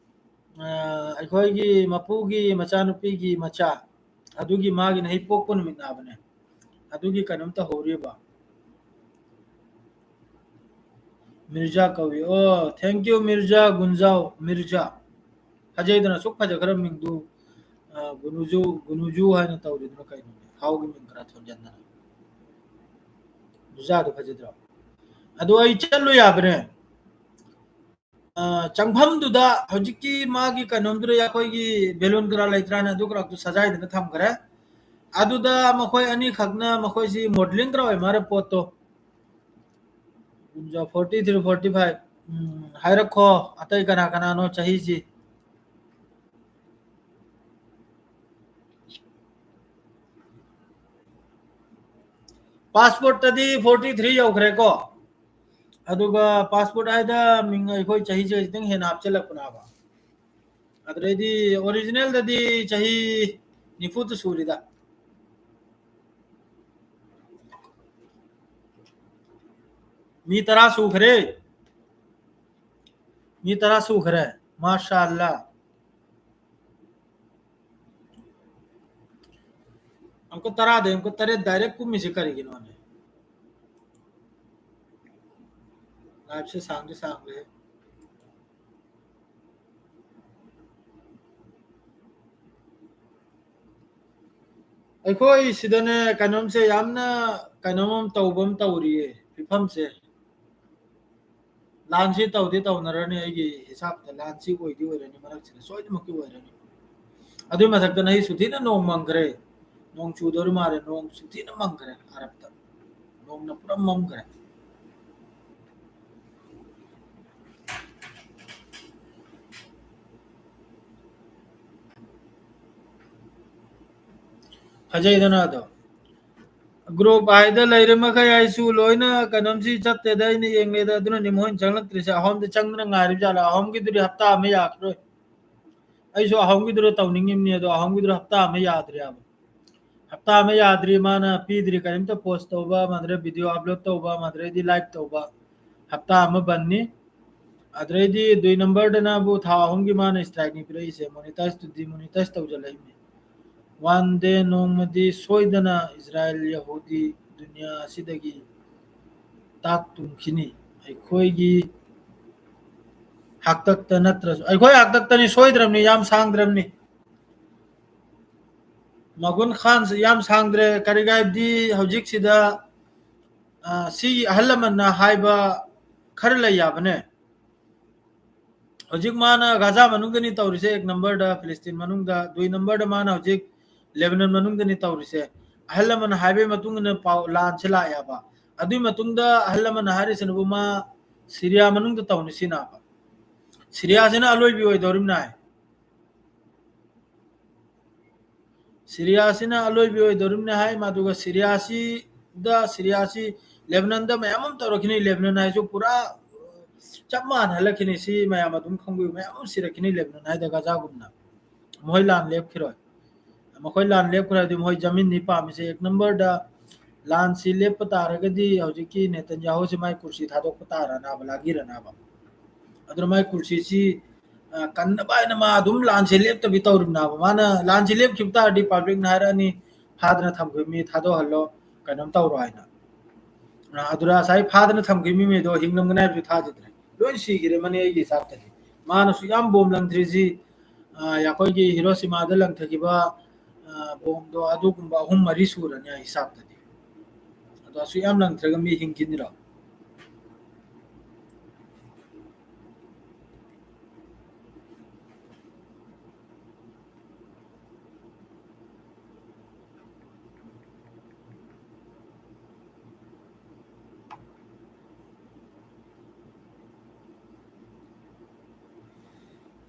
ꯑ, ꯑꯩꯈꯣꯏꯒꯤ ꯃꯄꯨꯒꯤ ꯃꯆꯥꯅꯨꯄꯤꯒꯤ ꯃꯆꯥ, ꯑꯗꯨꯒꯤ ꯃꯥꯒꯤ ꯅꯍꯤ ꯄꯣꯛꯄ ꯅꯨꯃꯤꯠ ꯅꯥꯕꯅꯦ꯫ ꯑꯗꯨꯒꯤ ꯀꯩꯅꯣꯝ ꯇꯧꯍꯧꯔꯤꯕ꯫ ꯃꯤꯔꯖꯥ ꯀꯧꯏ꯫ ꯑꯣ, thank you ꯃꯤꯔꯖꯥ, ꯒꯨꯟꯖꯥꯎ, ꯃꯤꯔꯖꯥ꯫ ꯐꯖꯩꯗꯅ, ꯑꯁꯨꯛ ꯐꯖꯈ꯭ꯔꯕ ꯃꯤꯡꯗꯨ, ꯑ, ꯒꯨꯅꯨꯖꯨ, ꯒꯨꯅꯨꯖꯨ ꯍꯥꯏꯅ ꯇꯧꯔꯤꯗꯨꯅ ꯀꯩꯅꯣꯅꯦ? ꯍꯥꯎꯒꯤ ꯃꯤꯡ ꯈꯔ ꯊꯣꯟꯖꯟꯗꯅ꯫ ꯒꯨꯟꯖꯥꯗꯨ ꯐꯖꯗ꯭ꯔꯣ? ꯑꯗꯨ ꯑꯩ ꯆꯠꯂꯨ ꯌꯥꯕꯅꯦ꯫ ꯑ, ꯆꯪꯐꯝꯗꯨꯗ ꯍꯧꯖꯤꯛꯀꯤ ꯃꯥꯒꯤ ꯀꯩꯅꯣꯝꯗꯨꯗ ꯑꯩꯈꯣꯏꯒꯤ ꯕꯦꯂꯨꯟ ꯈꯔ ꯂꯩꯇ꯭ꯔꯥꯅꯦ? ꯑꯗꯨ ꯈꯔꯁꯨ ꯁꯖꯥꯏꯗꯅ ꯊꯝꯈ꯭ꯔꯦ꯫ ꯑꯗꯨꯗ ꯃꯈꯣꯏ ꯑꯅꯤꯈꯛꯅ ꯃꯈꯣꯏꯁꯤ ꯃꯣꯗꯦꯂꯤꯡ ꯈꯔ ꯑꯣꯏ ꯃꯥꯜꯂꯦ ꯄꯣꯠꯇꯣ꯫ Forty three, forty five. ꯎꯝ, ꯍꯥꯏꯔꯛꯈꯣ ꯑꯇꯩ ꯀꯅꯥ ꯀꯅꯥꯅꯣ ꯆꯍꯤꯁꯤ꯫ ꯄꯥꯁꯄꯣꯔꯠꯇꯗꯤ ꯐꯣꯔꯇꯤ ꯊ꯭ꯔꯤ ꯌꯧꯈ꯭ꯔꯦꯀꯣ꯫ ꯑꯗꯨꯒ ꯄꯥꯁꯄꯣꯔꯠ ꯍꯥꯏꯗ ꯃꯤꯡ ꯑꯩꯈꯣꯏ ꯆꯍꯤꯁꯦ ꯈꯤꯇꯪ ꯍꯦꯟꯅ ꯍꯥꯞꯆꯤꯜꯂꯛꯄꯅꯦꯕ꯫ ꯑꯗꯨꯗꯩꯗꯤ ꯑꯣꯔꯤꯖꯤꯅꯦꯜꯗꯗꯤ ꯆꯍꯤ ꯅꯤꯐꯨꯗ ꯁꯨꯔꯤꯗ꯫ ꯃꯤ ꯇꯔꯥ ꯁꯨꯈ꯭ꯔꯦ꯫ ꯃꯤ ꯇꯔꯥ ꯁꯨꯈ꯭ꯔꯦ꯫ ꯃꯥꯁꯥ ꯑꯜꯂꯥ꯫ ꯑꯃꯨꯛꯀ ꯇꯔꯥꯗꯩ ꯑꯃꯨꯛꯀ ꯇꯔꯦꯠ ꯗꯥꯏꯔꯦꯛ ꯀꯨꯝꯃꯤꯁꯦ ꯀꯔꯤꯒꯤꯅꯣꯅꯦ? ꯂꯥꯏꯐꯁꯦ ꯁꯥꯡꯗꯤ ꯁꯥꯡꯂꯦ꯫ ꯑꯩꯈꯣꯏ ꯁꯤꯗꯅꯦ ꯀꯩꯅꯣꯝꯁꯦ ꯌꯥꯝꯅ ꯀꯩꯅꯣꯝ ꯑꯃ ꯇꯧꯕ ꯑꯃ ꯇꯧꯔꯤꯌꯦ ꯐꯤꯐꯝꯁꯦ꯫ ꯂꯥꯟꯁꯤ ꯇꯧꯗꯤ ꯇꯧꯅꯔꯅꯤ, ꯑꯩꯒꯤ ꯍꯤꯁꯥꯞꯇ ꯂꯥꯟꯁꯤ ꯑꯣꯏꯗꯤ ꯑꯣꯏꯔꯅꯤ ꯃꯔꯛꯁꯤꯗ, ꯁꯣꯏꯗꯅꯃꯛꯀꯤ ꯑꯣꯏꯔꯅꯤ꯫ ꯑꯗꯨꯏ ꯃꯊꯛꯇꯅ ꯑꯩ ꯁꯨꯊꯤꯅ ꯅꯣꯡ ꯃꯪꯈ꯭ꯔꯦ, ꯅꯣꯡ ꯆꯨꯗꯣꯔꯤ ꯃꯥꯜꯂꯦ, ꯅꯣꯡ ꯁꯨꯊꯤꯅ ꯃꯪꯈ꯭ꯔꯦ ꯑꯔꯕꯇ, ꯅꯣꯡꯅ ꯄꯨꯔꯥ ꯃꯝꯈ꯭ꯔꯦ꯫ ꯐꯖꯩꯗꯅ ꯑꯗꯣ꯫ ꯒ꯭ꯔꯨꯞ ꯍꯥꯏꯗ ꯂꯩꯔꯤ ꯃꯈꯩ ꯑꯩꯁꯨ ꯂꯣꯏꯅ ꯀꯩꯅꯣꯝꯁꯤ ꯆꯠꯇꯦꯗ, ꯑꯩꯅ ꯌꯦꯡꯂꯦꯗ, ꯑꯗꯨꯅꯅꯤ ꯃꯣꯏꯅ ꯆꯪꯂꯛꯇ꯭ꯔꯤꯁꯦ꯫ ꯑꯍꯣꯝꯗ ꯆꯪꯗꯅ ꯉꯥꯏꯔꯤꯕ ꯖꯥꯠꯂ? ꯑꯍꯣꯝꯒꯤꯗꯨꯗꯤ ꯍꯞꯇꯥ ꯑꯃ ꯌꯥꯈ꯭ꯔꯣꯏ꯫ ꯑꯩꯁꯨ ꯑꯍꯣꯝꯒꯤꯗꯨꯗ ꯇꯧꯅꯤꯡꯉꯤꯕꯅꯤ, ꯑꯗꯣ ꯑꯍꯣꯝꯒꯤꯗꯨꯗ ꯍꯞꯇꯥ ꯑꯃ ꯌꯥꯗ꯭ꯔꯦꯕ꯫ ꯍꯞꯇꯥ ꯑꯃ ꯌꯥꯗ꯭ꯔꯤ, ꯃꯥꯅ ꯄꯤꯗ꯭ꯔꯤ ꯀꯔꯤꯝꯇ ꯄꯣꯁ ꯇꯧꯕ, ꯃꯥꯗ꯭ꯔꯦ ꯚꯤꯗꯤꯑꯣ ꯑꯞꯂꯣꯗ ꯇꯧꯕ, ꯃꯥꯗ꯭ꯔꯦꯗꯤ ꯂꯥꯏꯚ ꯇꯧꯕ꯫ ꯍꯞꯇꯥ ꯑꯃ ꯕꯟꯅꯤ꯫ ꯑꯗꯨꯗꯩꯗꯤ ꯗꯨꯏ ꯅꯝꯕꯔꯗꯅꯕꯨ ꯊꯥ ꯑꯍꯨꯝꯒꯤ ꯃꯥꯅ ꯏꯁꯇ꯭ꯔꯥꯏꯛꯅꯤ ꯄꯤꯔꯛꯏꯁꯦ, ꯃꯣꯅꯤꯇꯥꯏꯖ ꯇꯨ ꯗꯤꯃꯣꯅꯤꯇꯥꯏꯖ ꯇꯧꯁꯤꯜꯂꯛꯏꯅꯤ꯫ ꯋꯥꯟ ꯗꯦ ꯅꯣꯡꯃꯗꯤ ꯁꯣꯏꯗꯅ ꯏꯖꯔꯥꯏꯜ ꯌꯍꯨꯗꯤ ꯗꯨꯅꯤꯌꯥ ꯑꯁꯤꯗꯒꯤ ꯇꯥꯛ ꯇꯨꯝꯈꯤꯅꯤ꯫ ꯑꯩꯈꯣꯏꯒꯤ ꯍꯥꯛꯇꯛꯇ ꯅꯠꯇ꯭ꯔꯁꯨ, ꯑꯩꯈꯣꯏ ꯍꯥꯛꯇꯛꯇꯅꯤ ꯁꯣꯏꯗ꯭ꯔꯕꯅꯤ, ꯌꯥꯝ ꯁꯥꯡꯗ꯭ꯔꯕꯅꯤ꯫ ꯃꯒꯨꯟ ꯈꯥꯟꯁꯤ ꯌꯥꯝ ꯁꯥꯡꯗ꯭ꯔꯦ꯫ ꯀꯔꯤꯒꯤ ꯍꯥꯏꯕꯗꯤ ꯍꯧꯖꯤꯛꯁꯤꯗ, ꯑ, ꯁꯤ ꯑꯍꯜ ꯂꯃꯟꯅ ꯍꯥꯏꯕ ꯈꯔ ꯂꯩ ꯌꯥꯕꯅꯦ꯫ ꯍꯧꯖꯤꯛ ꯃꯥꯅ ꯒꯥꯖꯥ ꯃꯅꯨꯡꯗꯅꯤ ꯇꯧꯔꯤꯁꯦ, ꯑꯦꯛ ꯅꯝꯕꯔꯗ, ꯐꯤꯂꯤꯁꯇꯤꯟ ꯃꯅꯨꯡꯗ, ꯗꯨꯏ ꯅꯝꯕꯔꯗ ꯃꯥꯅ ꯍꯧꯖꯤꯛ ꯂꯦꯕꯅꯟ ꯃꯅꯨꯡꯗꯅꯤ ꯇꯧꯔꯤꯁꯦ꯫ ꯑꯍꯜ ꯂꯃꯟꯅ ꯍꯥꯏꯕꯒꯤ ꯃꯇꯨꯡ ꯏꯟꯅ ꯄꯥꯎ, ꯂꯥꯟꯁꯦ ꯂꯥꯛꯑꯦꯕ꯫ ꯑꯗꯨꯒꯤ ꯃꯇꯨꯡꯗ ꯑꯍꯜ ꯂꯃꯟꯅ ꯍꯥꯏꯔꯤꯁꯤꯅꯕꯨ ꯃꯥ ꯁꯤꯔꯤꯌꯥ ꯃꯅꯨꯡꯗ ꯇꯧꯅꯤ ꯁꯤꯅꯦꯕ꯫ ꯁꯤꯔꯤꯌꯥꯁꯤꯅ ꯑꯂꯣꯏꯕꯤ ꯑꯣꯏꯗꯧꯔꯤꯕꯅꯦ ꯍꯥꯏ꯫ ꯁꯤꯔꯤꯌꯥꯁꯤꯅ ꯑꯂꯣꯏꯕꯤ ꯑꯣꯏꯗꯧꯔꯤꯕꯅꯦ ꯍꯥꯏ꯫ ꯃꯗꯨꯒ ꯁꯤꯔꯤꯌꯥꯁꯤꯗ, ꯁꯤꯔꯤꯌꯥꯁꯤ ꯂꯦꯕꯅꯟꯗ ꯃꯌꯥꯝ ꯑꯃ ꯇꯧꯔꯛꯈꯤꯅꯤ꯫ ꯂꯦꯕꯅꯟ ꯍꯥꯏꯁꯨ ꯄꯨꯔꯥ ꯆꯞ ꯃꯥꯟꯅꯍꯜꯂꯛꯈꯤꯅꯤ꯫ ꯁꯤ ꯃꯌꯥꯝ ꯑꯗꯨꯝ ꯈꯪꯕꯤꯌꯨ꯫ ꯃꯌꯥꯝ ꯑꯃ ꯁꯤꯔꯛꯈꯤꯅꯤ ꯂꯦꯕꯅꯟ ꯍꯥꯏꯗ ꯒꯥꯖꯥꯒꯨꯝꯅ꯫ ꯃꯈꯣꯏ ꯂꯥꯟ ꯂꯦꯞꯈꯤꯔꯣꯏ꯫ ꯃꯈꯣꯏ ꯂꯥꯟ ꯂꯦꯞꯈ꯭ꯔꯗꯤ ꯃꯈꯣꯏ ꯖꯃꯤꯟꯅꯤ ꯄꯥꯝꯃꯤꯁꯦ꯫ ꯑꯦꯛ ꯅꯝꯕꯔꯗ ꯂꯥꯟꯁꯤ ꯂꯦꯞꯄ ꯇꯥꯔꯒꯗꯤ ꯍꯧꯖꯤꯛꯀꯤ ꯅꯦꯇꯟꯌꯥꯍꯨꯁꯤ ꯃꯥꯏ ꯀꯨꯔꯁꯤ ꯊꯥꯗꯣꯛꯄ ꯇꯥꯔꯅꯥꯕ, ꯂꯥꯒꯤꯔꯅꯥꯕ꯫ ꯑꯗꯨꯅ ꯃꯥꯏ ꯀꯨꯔꯁꯤꯁꯤ, ꯑ, ꯀꯟꯅꯕ ꯍꯥꯏꯅ ꯃꯥ ꯑꯗꯨꯝ ꯂꯥꯟꯁꯦ ꯂꯦꯞꯇꯕꯤ ꯇꯧꯔꯤꯕꯅꯥꯕ꯫ ꯃꯥꯅ ꯂꯥꯟꯁꯦ ꯂꯦꯞꯈꯤꯕ ꯇꯥꯔꯗꯤ ꯄꯕ꯭ꯂꯤꯛꯅ ꯍꯥꯏꯔꯛꯑꯅꯤ, "ꯐꯥꯗꯅ ꯊꯝꯈꯤꯕ ꯃꯤ ꯊꯥꯗꯣꯛꯍꯜꯂꯣ, ꯀꯩꯅꯣꯝ ꯇꯧꯔꯣ" ꯍꯥꯏꯅ꯫ ꯑ, ꯑꯗꯨꯗ ꯉꯁꯥꯏ ꯐꯥꯗꯅ ꯊꯝꯈꯤꯕ ꯃꯤꯉꯩꯗꯣ ꯍꯤꯡꯂꯝꯒꯅꯤ ꯍꯥꯏꯕꯁꯨ ꯊꯥꯖꯗ꯭ꯔꯦ꯫ ꯂꯣꯏ ꯁꯤꯈꯤꯔꯦ ꯃꯅꯦ ꯑꯩꯒꯤ ꯍꯤꯁꯥꯞꯇꯗꯤ꯫ ꯃꯥꯅꯁꯨ ꯌꯥꯝ ꯕꯣꯝ ꯂꯪꯗ꯭ꯔꯤꯁꯤ, ꯑ, ꯑꯩꯈꯣꯏꯒꯤ ꯍꯤꯔꯣꯁꯤꯃꯥꯗ ꯂꯪꯊꯈꯤꯕ, ꯑ, ꯕꯣꯝꯗꯣ ꯑꯗꯨꯒꯨꯝꯕ ꯑꯍꯨꯝ ꯃꯔꯤ ꯁꯨꯔꯅꯤ ꯑꯩ ꯍꯤꯁꯥꯞꯇꯗꯤ꯫ ꯑꯗꯣ ꯑꯁꯨꯛ ꯌꯥꯝ ꯂꯪꯊꯔꯒ ꯃꯤ ꯍꯤꯡꯈꯤꯅꯤꯔꯣ?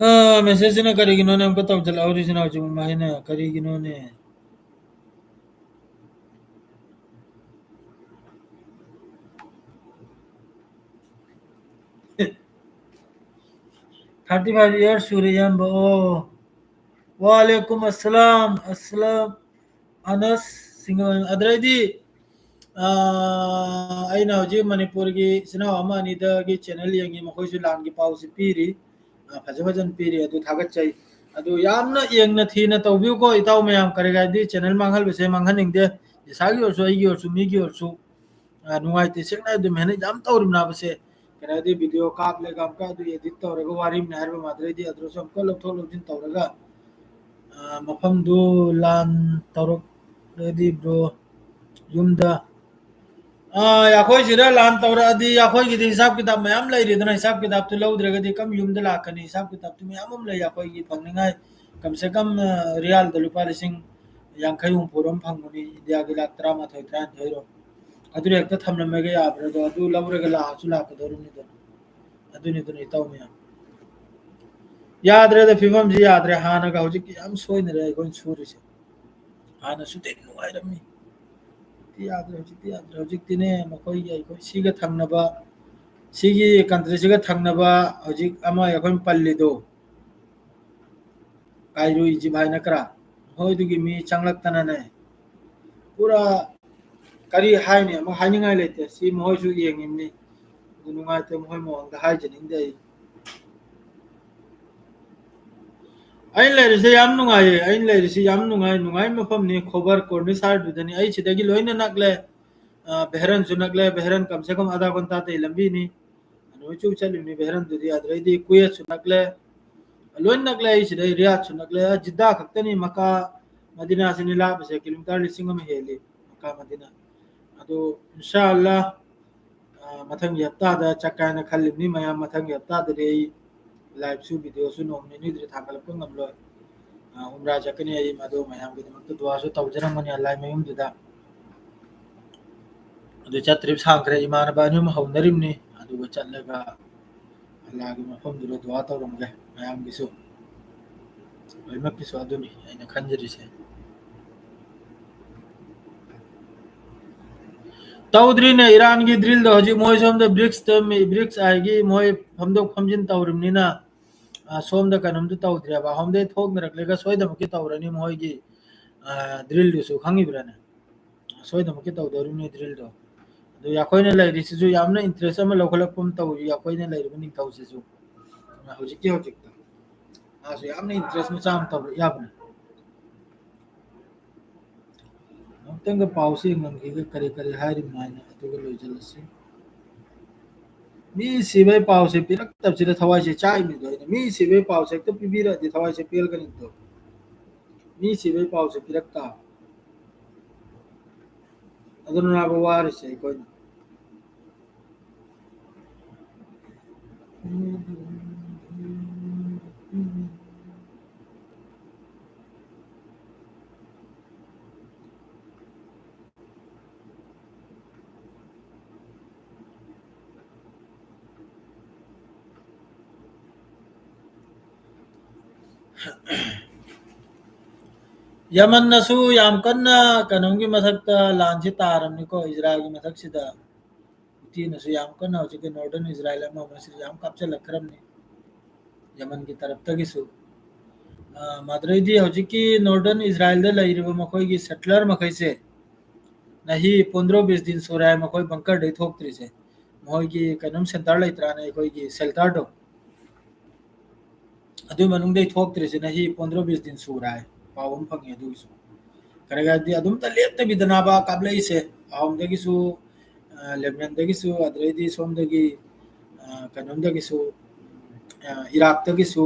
ꯑ, ꯃꯦꯁꯦꯖꯁꯤꯅ ꯀꯔꯤꯒꯤꯅꯣꯅꯦ ꯑꯃꯨꯛꯀ ꯇꯧꯁꯤꯜꯂꯛꯍꯧꯔꯤꯁꯤꯅ ꯍꯧꯖꯤꯛ ꯑꯃꯨꯛ ꯍꯥꯏꯅ ꯀꯔꯤꯒꯤꯅꯣꯅꯦ? Thirty five years ꯁꯨꯔꯦ ꯏꯌꯥꯝꯕ꯫ ꯑꯣ, ꯋꯥꯂꯦꯀꯨꯝ ꯑꯁꯂꯥꯝ, ꯑꯁꯂꯥꯝ ꯑꯅꯁ ꯁꯤꯡꯒ-, ꯑꯗꯨꯗꯩꯗꯤ, ꯑ, ꯑꯩꯅ ꯍꯧꯖꯤꯛ ꯃꯅꯤꯄꯨꯔꯒꯤ ꯏꯆꯤꯟ ꯏꯅꯥꯎ ꯑꯃ ꯑꯅꯤꯗꯒꯤ ꯆꯦꯅꯦꯜ ꯌꯦꯡꯉꯤ, ꯃꯈꯣꯏꯁꯨ ꯂꯥꯟꯒꯤ ꯄꯥꯎꯁꯤ ꯄꯤꯔꯤ, ꯑ, ꯐꯖ ꯐꯖꯅ ꯄꯤꯔꯤ, ꯑꯗꯨ ꯊꯥꯒꯠꯆꯩ꯫ ꯑꯗꯨ ꯌꯥꯝꯅ ꯌꯦꯡꯅ ꯊꯤꯅ ꯇꯧꯕꯤꯌꯨꯀꯣ ꯏꯇꯥꯎ ꯃꯌꯥꯝ, ꯀꯔꯤ ꯍꯥꯏꯗꯤ ꯆꯦꯅꯦꯜ ꯃꯥꯡꯍꯟꯕꯁꯦ ꯃꯥꯡꯍꯟꯅꯤꯡꯗꯦ, ꯏꯁꯥꯒꯤ ꯑꯣꯏꯔꯁꯨ ꯑꯩꯒꯤ ꯑꯣꯏꯔꯁꯨ ꯃꯤꯒꯤ ꯑꯣꯏꯔꯁꯨ꯫ ꯑ, ꯅꯨꯡꯉꯥꯏꯇꯦ꯫ ꯁꯦꯡꯅ ꯍꯥꯏꯗꯤ ꯃꯦꯍꯅꯠ ꯌꯥꯝ ꯇꯧꯔꯤꯕꯅꯦꯕꯁꯦ꯫ ꯀꯩꯅꯣ ꯍꯥꯏꯗꯤ ꯚꯤꯗꯤꯑꯣ ꯀꯥꯞꯂꯒ ꯑꯃꯨꯛꯀ ꯑꯗꯨ ꯏꯗꯤꯠ ꯇꯧꯔꯒ ꯋꯥꯔꯤꯅꯤ ꯍꯥꯏꯔꯤꯕ ꯃꯥꯗꯨꯔꯩꯗꯤ ꯑꯗꯨꯗꯁꯨ ꯑꯃꯨꯛꯀ ꯂꯧꯊꯣꯛ ꯂꯧꯁꯤꯟ ꯇꯧꯔꯒ, ꯑ, ꯃꯐꯝꯗꯨ ꯂꯥꯟ ꯇꯧꯔꯛꯂꯗꯤ ꯕ꯭ꯔꯣ ꯌꯨꯝꯗ, ꯑ, ꯑꯩꯈꯣꯏ ꯁꯤꯗ ꯂꯥꯟ ꯇꯧꯔꯛꯑꯗꯤ ꯑꯩꯈꯣꯏꯒꯤꯗꯤ ꯍꯤꯁꯥꯞ ꯀꯤꯇꯥꯕ ꯃꯌꯥꯝ ꯂꯩꯔꯤꯗꯅ, ꯍꯤꯁꯥꯞ ꯀꯤꯇꯥꯕꯇꯨ ꯂꯧꯗ꯭ꯔꯒꯗꯤ ꯀꯝ ꯌꯨꯝꯗ ꯂꯥꯛꯀꯅꯤ? ꯍꯤꯁꯥꯞ ꯀꯤꯇꯥꯕꯇꯨ ꯃꯌꯥꯝ ꯑꯃ ꯂꯩ ꯑꯩꯈꯣꯏꯒꯤ ꯐꯪꯅꯤꯡꯉꯥꯏ꯫ ꯀꯝ ꯁꯦ ꯀꯝ, ꯑ, ꯔꯤꯌꯥꯜꯗ ꯂꯨꯄꯥ ꯂꯤꯁꯤꯡ ꯌꯥꯡꯈꯩ ꯍꯨꯝꯐꯨ ꯔꯣꯝ ꯐꯪꯕꯅꯤ, ꯏꯟꯗꯤꯌꯥꯒꯤ ꯂꯥꯛ ꯇꯔꯥꯃꯥꯊꯣꯏ, ꯇꯔꯥꯅꯤꯊꯣꯏ ꯔꯣꯝ꯫ ꯑꯗꯨꯅ ꯍꯦꯛꯇ ꯊꯝꯂꯝꯃꯒ ꯌꯥꯕ꯭ꯔꯥ? ꯑꯗꯣ ꯑꯗꯨ ꯂꯧꯔꯒ ꯂꯥꯛꯑꯁꯨ ꯂꯥꯛꯀꯗꯧꯔꯤꯕꯅꯤꯗꯅ꯫ ꯑꯗꯨꯅꯤꯗꯅ ꯏꯇꯥꯎ ꯃꯌꯥꯝ꯫ ꯌꯥꯗ꯭ꯔꯦꯗ, ꯐꯤꯕꯝꯁꯤ ꯌꯥꯗ꯭ꯔꯦ꯫ ꯍꯥꯟꯅꯒ ꯍꯧꯖꯤꯛꯀ ꯌꯥꯝ ꯁꯣꯏꯅꯔꯦ ꯑꯩꯈꯣꯏꯅ ꯁꯨꯔꯤꯁꯦ꯫ ꯍꯥꯟꯅ ꯁꯨꯇꯤꯡ ꯅꯨꯡꯉꯥꯏꯔꯝꯃꯤ꯫ ꯍꯧꯖꯤꯛꯇꯤ ꯌꯥꯗ꯭ꯔꯦ, ꯍꯧꯖꯤꯛꯇꯤ ꯌꯥꯗ꯭ꯔꯦ꯫ ꯍꯧꯖꯤꯛꯇꯤꯅꯦ, ꯃꯈꯣꯏꯒꯤ, ꯑꯩꯈꯣꯏ ꯁꯤꯒ ꯊꯪꯅꯕ, ꯁꯤꯒꯤ country ꯁꯤꯒ ꯊꯪꯅꯕ ꯍꯧꯖꯤꯛ ꯑꯃ ꯑꯩꯈꯣꯏꯅ ꯄꯜꯂꯤꯗꯣ, ꯀꯥꯏꯔꯨ ꯏꯖꯤꯞ ꯍꯥꯏ ꯅꯠꯇ꯭ꯔꯥ? ꯃꯈꯣꯏꯗꯨꯒꯤ ꯃꯤ ꯆꯪꯂꯛꯇꯅꯅꯦ, ꯄꯨꯔꯥ ꯀꯔꯤ ꯍꯥꯏꯅꯤ, ꯑꯃ ꯍꯥꯏꯅꯤꯡꯉꯥꯏ ꯂꯩꯇꯦ꯫ ꯁꯤ ꯃꯈꯣꯏꯁꯨ ꯌꯦꯡꯉꯤꯕꯅꯤ꯫ ꯑꯗꯨ ꯅꯨꯡꯉꯥꯏꯇꯦ, ꯃꯈꯣꯏ ꯃꯃꯥꯡꯗ ꯍꯥꯏꯖꯅꯤꯡꯗꯦ ꯑꯩ꯫ ꯑꯩꯅ ꯂꯩꯔꯤꯁꯦ ꯌꯥꯝ ꯅꯨꯡꯉꯥꯏꯌꯦ꯫ ꯑꯩꯅ ꯂꯩꯔꯤꯁꯤ ꯌꯥꯝ ꯅꯨꯡꯉꯥꯏ, ꯅꯨꯡꯉꯥꯏ ꯃꯐꯝꯅꯤ꯫ ꯈꯣꯕꯔ ꯀꯣꯔꯅꯤꯁꯥꯔꯗꯨꯗꯅꯤ꯫ ꯑꯩ ꯁꯤꯗꯒꯤ ꯂꯣꯏꯅ ꯅꯛꯂꯦ꯫ ꯑ, ꯕꯦꯍꯔꯟꯁꯨ ꯅꯛꯂꯦ꯫ ꯕꯦꯍꯔꯟ ꯀꯝꯁꯦ ꯀꯝ ꯑꯥꯙꯥ ꯘꯟꯇꯥꯗꯩ ꯂꯝꯕꯤꯅꯤ꯫ ꯑꯗꯨꯃꯥꯏ ꯆꯨ ꯆꯠꯂꯤꯕꯅꯤ ꯕꯦꯍꯔꯟꯗꯨꯗꯤ꯫ ꯑꯗꯨꯗꯩꯗꯤ ꯀꯨꯋꯦꯠꯁꯨ ꯅꯛꯂꯦ꯫ ꯂꯣꯏ ꯅꯛꯂꯦ꯫ ꯑꯩ ꯁꯤꯗꯩ ꯔꯤꯌꯥꯗꯁꯨ ꯅꯛꯂꯦ꯫ ꯖꯤꯗꯥ ꯈꯛꯇꯅꯤ ꯃꯀꯥ ꯃꯗꯤꯅꯥꯁꯤꯅꯤ ꯂꯥꯞꯄꯁꯦ꯫ ꯀꯤꯂꯣꯃꯤꯇꯔ ꯂꯤꯁꯤꯡ ꯑꯃ ꯍꯦꯜꯂꯤ ꯃꯀꯥ ꯃꯗꯤꯅꯥ꯫ ꯑꯗꯨ ꯏꯟꯁꯥ ꯑꯜꯂꯥ, ꯑ, ꯃꯊꯪꯒꯤ ꯍꯞꯇꯥꯗ ꯆꯠꯀꯦ ꯍꯥꯏꯅ ꯈꯜꯂꯤꯕꯅꯤ꯫ ꯃꯌꯥꯝ ꯃꯊꯪꯒꯤ ꯍꯞꯇꯥꯗꯗꯤ ꯑꯩ live ꯁꯨ video ꯁꯨ ꯅꯣꯡ ꯅꯤꯅꯤꯗꯨꯗꯤ ꯊꯥꯡꯒꯠꯂꯛꯄ ꯉꯝꯂꯣꯏ꯫ ꯑ, ꯎꯝꯔꯥ ꯆꯠꯀꯅꯤ ꯑꯩ, ꯃꯗꯨ ꯃꯌꯥꯝꯒꯤꯗꯃꯛꯇ ꯗꯨꯋꯥꯁꯨ ꯇꯧꯖꯔꯝꯒꯅꯤ ꯑꯜꯂꯥꯍ ꯃꯌꯨꯝꯗꯨꯗ꯫ ꯑꯗꯨ ꯆꯠꯇ꯭ꯔꯤꯕ ꯁꯥꯡꯈ꯭ꯔꯦ, ꯏꯃꯥꯟꯅꯕ ꯑꯅꯤ ꯑꯍꯨꯝ ꯍꯧꯅꯔꯤꯕꯅꯤ, ꯑꯗꯨꯒ ꯆꯠꯂꯒ ꯑꯜꯂꯥꯍꯒꯤ ꯃꯐꯝꯗꯨꯗ ꯗꯨꯋꯥ ꯇꯧꯔꯝꯒꯦ ꯃꯌꯥꯝꯒꯤꯁꯨ꯫ ꯂꯣꯏꯅꯃꯛꯀꯤꯁꯨ ꯑꯗꯨꯅꯤ ꯑꯩꯅ ꯈꯟꯖꯔꯤꯁꯦ꯫ ꯇꯧꯗ꯭ꯔꯤꯅꯦ ꯏꯔꯥꯟꯒꯤ drill ꯗꯣ꯫ ꯍꯧꯖꯤꯛ ꯃꯣꯏ ꯁꯣꯝꯗ ꯕ꯭ꯔꯤꯛꯁꯇ, ꯕ꯭ꯔꯤꯛꯁ ꯍꯥꯏꯒꯤ ꯃꯣꯏ ꯐꯝꯗꯣꯛ ꯐꯝꯖꯤꯟ ꯇꯧꯔꯤꯕꯅꯤꯅ, ꯑ, ꯁꯣꯝꯗ ꯀꯩꯅꯣꯝꯇ ꯇꯧꯗ꯭ꯔꯦꯕ꯫ ꯑꯁꯣꯝꯗꯩ ꯊꯣꯛꯅꯔꯛꯂꯒ ꯁꯣꯏꯗꯅꯃꯛꯀꯤ ꯇꯧꯔꯅꯤ ꯃꯣꯏꯒꯤ, ꯑ, drill ꯗꯨꯁꯨ, ꯈꯪꯉꯤꯕ꯭ꯔꯥꯅꯦ? ꯁꯣꯏꯗꯅꯃꯛꯀꯤ ꯇꯧꯗꯧꯔꯤꯕꯅꯤ drill ꯗꯣ꯫ ꯑꯗꯨ ꯑꯩꯈꯣꯏꯅ ꯂꯩꯔꯤꯁꯤꯁꯨ ꯌꯥꯝꯅ interest ꯑꯃ ꯂꯧꯈꯠꯂꯛꯄ ꯑꯃ ꯇꯧꯔꯤ, ꯑꯩꯈꯣꯏꯅ ꯂꯩꯔꯤꯕ ꯅꯤꯡꯊꯧꯁꯤꯁꯨ꯫ ꯍꯧꯖꯤꯛꯀꯤ ꯍꯧꯖꯤꯛꯇ ꯃꯥꯁꯨ ꯌꯥꯝꯅ interest ꯃꯆꯥ ꯑꯃ ꯇꯧꯔꯛꯏ ꯌꯥꯕꯅꯦ꯫ ꯑꯃꯨꯛꯇꯪꯒ ꯄꯥꯎꯁꯤ ꯌꯦꯡꯂꯝꯈꯤꯒꯦ, ꯀꯔꯤ ꯀꯔꯤ ꯍꯥꯏꯔꯤꯕꯅꯣ ꯍꯥꯏꯅ, ꯑꯗꯨꯒ ꯂꯣꯏꯁꯤꯜꯂꯁꯤ꯫ ꯃꯤ ꯁꯤꯕꯩ ꯄꯥꯎꯁꯦ ꯄꯤꯔꯛꯇꯕꯁꯤꯗ ꯊꯋꯥꯏꯁꯦ ꯆꯥꯛꯏꯃꯤꯗꯣ ꯑꯩꯅ꯫ ꯃꯤ ꯁꯤꯕꯩ ꯄꯥꯎꯁꯦ ꯍꯦꯛꯇ ꯄꯤꯕꯤꯔꯛꯑꯗꯤ ꯊꯋꯥꯏꯁꯦ ꯄꯦꯜꯒꯅꯤꯗꯣ꯫ ꯃꯤ ꯁꯤꯕꯩ ꯄꯥꯎꯁꯦ ꯄꯤꯔꯛꯇ꯫ ꯑꯗꯨꯅ ꯋꯥꯔꯤꯁꯦ ꯑꯩꯈꯣꯏꯅ꯫ ꯌꯃꯟꯅꯁꯨ ꯌꯥꯝ ꯀꯟꯅ ꯀꯩꯅꯣꯝꯒꯤ ꯃꯊꯛꯇ ꯂꯥꯟꯁꯤ ꯇꯥꯔꯕꯅꯤꯀꯣ, ꯏꯖꯔꯥꯏꯜꯒꯤ ꯃꯊꯛꯁꯤꯗ꯫ ꯍꯨꯇꯤꯅꯁꯨ ꯌꯥꯝ ꯀꯟꯅ ꯍꯧꯖꯤꯛꯀꯤ Northern Israel ꯑꯃ ꯑꯃꯁꯤꯗ ꯌꯥꯝ ꯀꯥꯞꯁꯤꯜꯂꯛꯈ꯭ꯔꯕꯅꯤ꯫ ꯌꯃꯟꯒꯤ ꯇꯔꯞꯇꯒꯤꯁꯨ꯫ ꯑ, ꯃꯗꯨꯗꯩꯗꯤ ꯍꯧꯖꯤꯛꯀꯤ Northern Israelꯗ ꯂꯩꯔꯤꯕ ꯃꯈꯣꯏꯒꯤ settler ꯃꯈꯩꯁꯦ, ꯅꯍꯤ ꯄꯣꯟꯗ꯭ꯔꯣ ꯕꯤꯁ ꯗꯤꯟ ꯁꯨꯔꯦ ꯍꯥꯏ ꯃꯈꯣꯏ bunkerꯗꯩ ꯊꯣꯛꯇ꯭ꯔꯤꯁꯦ꯫ ꯃꯈꯣꯏꯒꯤ ꯀꯩꯅꯣꯝ center ꯂꯩꯇ꯭ꯔꯥꯅꯦ, ꯑꯩꯈꯣꯏꯒꯤ shelterꯗꯣ꯫ ꯑꯗꯨꯏ ꯃꯅꯨꯡꯗꯩ ꯊꯣꯛꯇ꯭ꯔꯤꯁꯤꯅ ꯍꯤ ꯄꯣꯟꯗ꯭ꯔꯣ ꯕꯤꯁ ꯗꯤꯟ ꯁꯨꯔꯦ ꯍꯥꯏ, ꯄꯥꯎ ꯑꯃ ꯐꯪꯉꯦ ꯑꯗꯨꯒꯤꯁꯨ꯫ ꯀꯔꯤꯒꯤꯅꯣ ꯍꯥꯏꯗꯤ ꯑꯗꯨꯝꯇ ꯂꯦꯞꯇꯕꯤꯗꯅꯕ ꯀꯥꯞꯂꯛꯏꯁꯦ, ꯑꯍꯣꯝꯗꯒꯤꯁꯨ, ꯑ, ꯂꯦꯕꯅꯟꯗꯒꯤꯁꯨ, ꯑꯗꯨꯗꯩꯗꯤ ꯁꯣꯝꯗꯒꯤ, ꯑ, ꯀꯩꯅꯣꯝꯗꯒꯤꯁꯨ, ꯑ, ꯏꯔꯥꯛꯇꯒꯤꯁꯨ,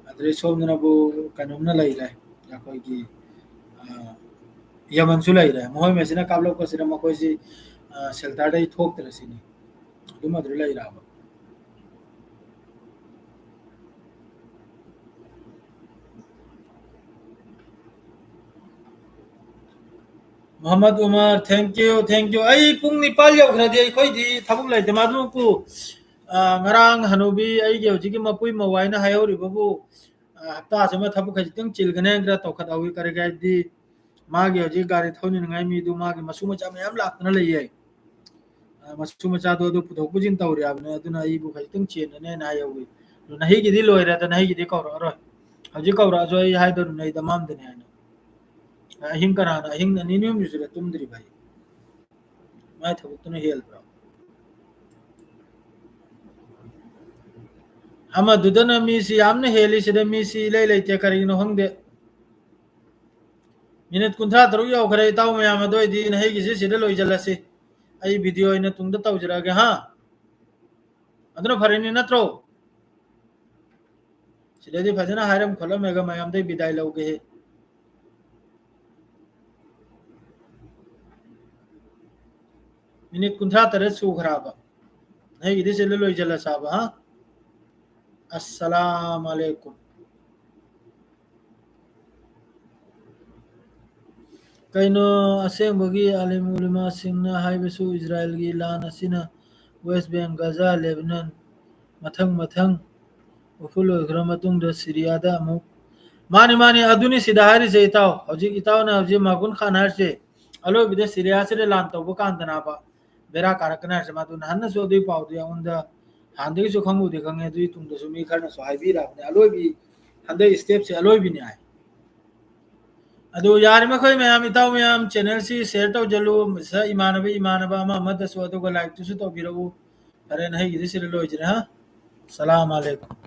ꯑꯗꯨꯗꯩ ꯁꯣꯝꯗꯅꯕꯨ ꯀꯩꯅꯣꯝꯅ ꯂꯩꯔꯦ, ꯑꯩꯈꯣꯏꯒꯤ, ꯑ, ꯌꯃꯟꯁꯨ ꯂꯩꯔꯦ꯫ ꯃꯈꯣꯏ ꯃꯁꯤꯅ ꯀꯥꯞꯂꯛꯄꯁꯤꯅ ꯃꯈꯣꯏꯁꯤ, ꯑ, shelterꯗꯩ ꯊꯣꯛꯇ꯭ꯔꯦ ꯁꯤꯅꯤ꯫ ꯑꯗꯨꯝ ꯑꯗꯨꯗ ꯂꯩꯔꯕ꯫ Mohammad Umar, thank you, thank you꯫ ꯑꯩ ꯄꯨꯡ ꯅꯤꯄꯥꯜ ꯌꯧꯈ꯭ꯔꯗꯤ ꯑꯩꯈꯣꯏꯗꯤ ꯊꯕꯛ ꯂꯩꯇꯦ꯫ ꯃꯗꯨ ꯄꯨ-, ꯑ, ꯉꯔꯥꯡ ꯍꯅꯨꯕꯤ ꯑꯩꯒꯤ ꯍꯧꯖꯤꯛꯀꯤ ꯃꯄꯨꯏ ꯃꯧ ꯍꯥꯏꯅ ꯍꯥꯏꯍꯧꯔꯤꯕꯕꯨ, ꯑ, ꯍꯞꯇꯥꯁꯤꯃ ꯊꯕꯛ ꯈꯖꯤꯛꯇꯪ ꯆꯤꯜꯒꯅꯤ ꯍꯥꯏꯅ ꯈꯔ ꯇꯧꯈꯠꯍꯧꯏ꯫ ꯀꯔꯤꯒꯤ ꯍꯥꯏꯗꯤ ꯃꯥꯒꯤ ꯍꯧꯖꯤꯛ ꯒꯥꯔꯤ ꯊꯧꯅꯤꯡꯉꯥꯏ ꯃꯤꯗꯨ ꯃꯥꯒꯤ ꯃꯁꯨ ꯃꯆꯥ ꯃꯌꯥꯝ ꯂꯥꯛꯇꯅ ꯂꯩꯌꯦ꯫ ꯑ, ꯃꯁꯨ ꯃꯆꯥꯗꯣ ꯑꯗꯨ ꯄꯨꯊꯣꯛ ꯄꯨꯁꯤꯟ ꯇꯧꯔꯤ ꯍꯥꯏꯕꯅꯦ, ꯑꯗꯨꯅ ꯑꯩꯕꯨ ꯈꯖꯤꯛꯇꯪ ꯆꯦꯟꯅꯅꯦꯅ ꯍꯥꯏꯍꯧꯏ꯫ ꯑꯗꯨ ꯅꯍꯤꯒꯤꯗꯤ ꯂꯣꯏꯔꯦ, ꯑꯗ ꯅꯍꯤꯒꯤꯗꯤ ꯀꯧꯔꯛꯑꯔꯣꯏ꯫ ꯍꯧꯖꯤꯛ ꯀꯧꯔꯛꯑꯁꯨ ꯑꯩ ꯍꯥꯏꯗꯧꯔꯤꯕꯅꯦ ꯑꯩ ꯗꯃꯥꯝꯗꯅꯤ ꯍꯥꯏꯅ꯫ ꯑꯍꯤꯡ ꯀꯅꯥꯅ, ꯑꯍꯤꯡ ꯑꯅꯤ ꯑꯍꯨꯝ ꯁꯨꯔꯦ ꯇꯨꯝꯗ꯭ꯔꯤꯕ ꯑꯩ꯫ ꯃꯥꯏ ꯊꯕꯛꯇꯨꯅ ꯍꯦꯜꯕ꯭ꯔꯣ? ꯑꯃꯗꯨꯗꯅ ꯃꯤꯁꯤ ꯌꯥꯝꯅ ꯍꯦꯜꯂꯤ, ꯁꯤꯗ ꯃꯤꯁꯤ ꯏꯂꯩ ꯂꯩꯇꯦ, ꯀꯔꯤꯒꯤꯅꯣ ꯈꯪꯗꯦ꯫ ꯃꯤꯅꯤꯠ ꯀꯨꯟꯊ꯭ꯔꯥ ꯇꯔꯨꯛ ꯌꯧꯈ꯭ꯔꯦ, ꯏꯇꯥꯎ ꯃꯌꯥꯝ, ꯑꯗꯨ ꯑꯣꯏꯗꯤ ꯅꯍꯩꯒꯤꯁꯤ ꯁꯤꯗ ꯂꯣꯏꯁꯤꯜꯂꯁꯤ꯫ ꯑꯩ video ꯑꯣꯏꯅ ꯇꯨꯡꯗ ꯇꯧꯖꯔꯛꯑꯒꯦ, ꯍꯥ? ꯑꯗꯨꯅ ꯐꯔꯦꯅꯦ, ꯅꯠꯇ꯭ꯔꯣ? ꯁꯤꯗꯗꯤ ꯐꯖꯅ ꯍꯥꯏꯔꯝ ꯈꯣꯠꯂꯝꯃꯒ ꯃꯌꯥꯝꯗꯩ ꯕꯤꯗꯥꯏ ꯂꯧꯒꯦ꯫ ꯃꯤꯅꯤꯠ ꯀꯨꯟꯊ꯭ꯔꯥ ꯇꯔꯦꯠ ꯁꯨꯈ꯭ꯔꯕ? ꯅꯍꯩꯒꯤꯗꯤ ꯁꯤꯗ ꯂꯣꯏꯁꯤꯜꯂꯁꯥꯕ, ꯍꯥ? ꯑꯁꯁꯂꯥꯃꯨ ꯑꯂꯩꯀꯨꯝ꯫ ꯀꯩꯅꯣ, ꯑꯁꯦꯡꯕꯒꯤ ꯑꯥꯂꯤꯝ ꯎꯂꯤꯃꯥꯁꯤꯡꯅ ꯍꯥꯏꯕꯁꯨ ꯏꯖꯔꯥꯏꯜꯒꯤ ꯂꯥꯟ ꯑꯁꯤꯅ ꯋꯦꯁ ꯕꯦꯡ, ꯒꯖꯥ, ꯂꯦꯕꯅꯟ, ꯃꯊꯪ ꯃꯊꯪ ꯎꯐꯨꯜ ꯑꯣꯏꯈ꯭ꯔ ꯃꯇꯨꯡꯗ ꯁꯤꯔꯤꯌꯥꯗ ꯑꯃꯨꯛ ꯃꯥꯅꯤ, ꯃꯥꯅꯤ, ꯑꯗꯨꯅꯤ ꯁꯤꯗ ꯍꯥꯏꯔꯤꯁꯦ, ꯏꯇꯥꯎ꯫ ꯍꯧꯖꯤꯛ ꯏꯇꯥꯎꯅ ꯍꯧꯖꯤꯛ ꯃꯥꯒꯨꯟ ꯈꯥꯟ ꯍꯥꯏꯔꯤꯁꯦ, ꯑꯂꯣꯏꯕꯗ ꯁꯤꯔꯤꯌꯥꯁꯤꯗ ꯂꯥꯟ ꯇꯧꯕ ꯀꯥꯟꯗꯅꯕ ꯕꯦꯔꯥ ꯀꯥꯔꯛꯀꯅꯤ ꯍꯥꯏꯔꯤꯁꯦ꯫ ꯃꯥꯗꯨ ꯅꯍꯥꯟꯅꯁꯨ ꯑꯗꯨꯒꯤ ꯄꯥꯎꯗꯨ ꯑꯩꯉꯣꯟꯗ ꯍꯥꯟꯅꯗꯒꯤꯁꯨ ꯈꯪꯕꯨꯗꯤ ꯈꯪꯉꯦ, ꯑꯗꯨꯒꯤ ꯇꯨꯡꯗꯁꯨ ꯃꯤ ꯈꯔꯅꯁꯨ ꯍꯥꯏꯕꯤꯔꯛꯑꯕꯅꯦ, ꯑꯂꯣꯏꯕꯤ, ꯍꯟꯗꯛ stepꯁꯦ ꯑꯂꯣꯏꯕꯤꯅꯤ ꯍꯥꯏ꯫ ꯑꯗꯨ ꯌꯥꯔꯤꯃꯈꯩ ꯃꯌꯥꯝ, ꯏꯇꯥꯎ ꯃꯌꯥꯝ, channelꯁꯤ share ꯇꯧꯖꯜꯂꯨ, ꯃꯁ-, ꯏꯃꯥꯟꯅꯕ, ꯏꯃꯥꯟꯅꯕ ꯑꯃ ꯑꯃꯗꯁꯨ, ꯑꯗꯨꯒ likeꯇꯨꯁꯨ ꯇꯧꯕꯤꯔꯛꯎ꯫ ꯐꯔꯦ, ꯅꯍꯩꯒꯤꯗꯤ ꯁꯤꯗ ꯂꯣꯏꯖꯔꯦ, ꯍꯥ? ꯁꯂꯥꯝ ꯑꯂꯩꯀꯨꯝ꯫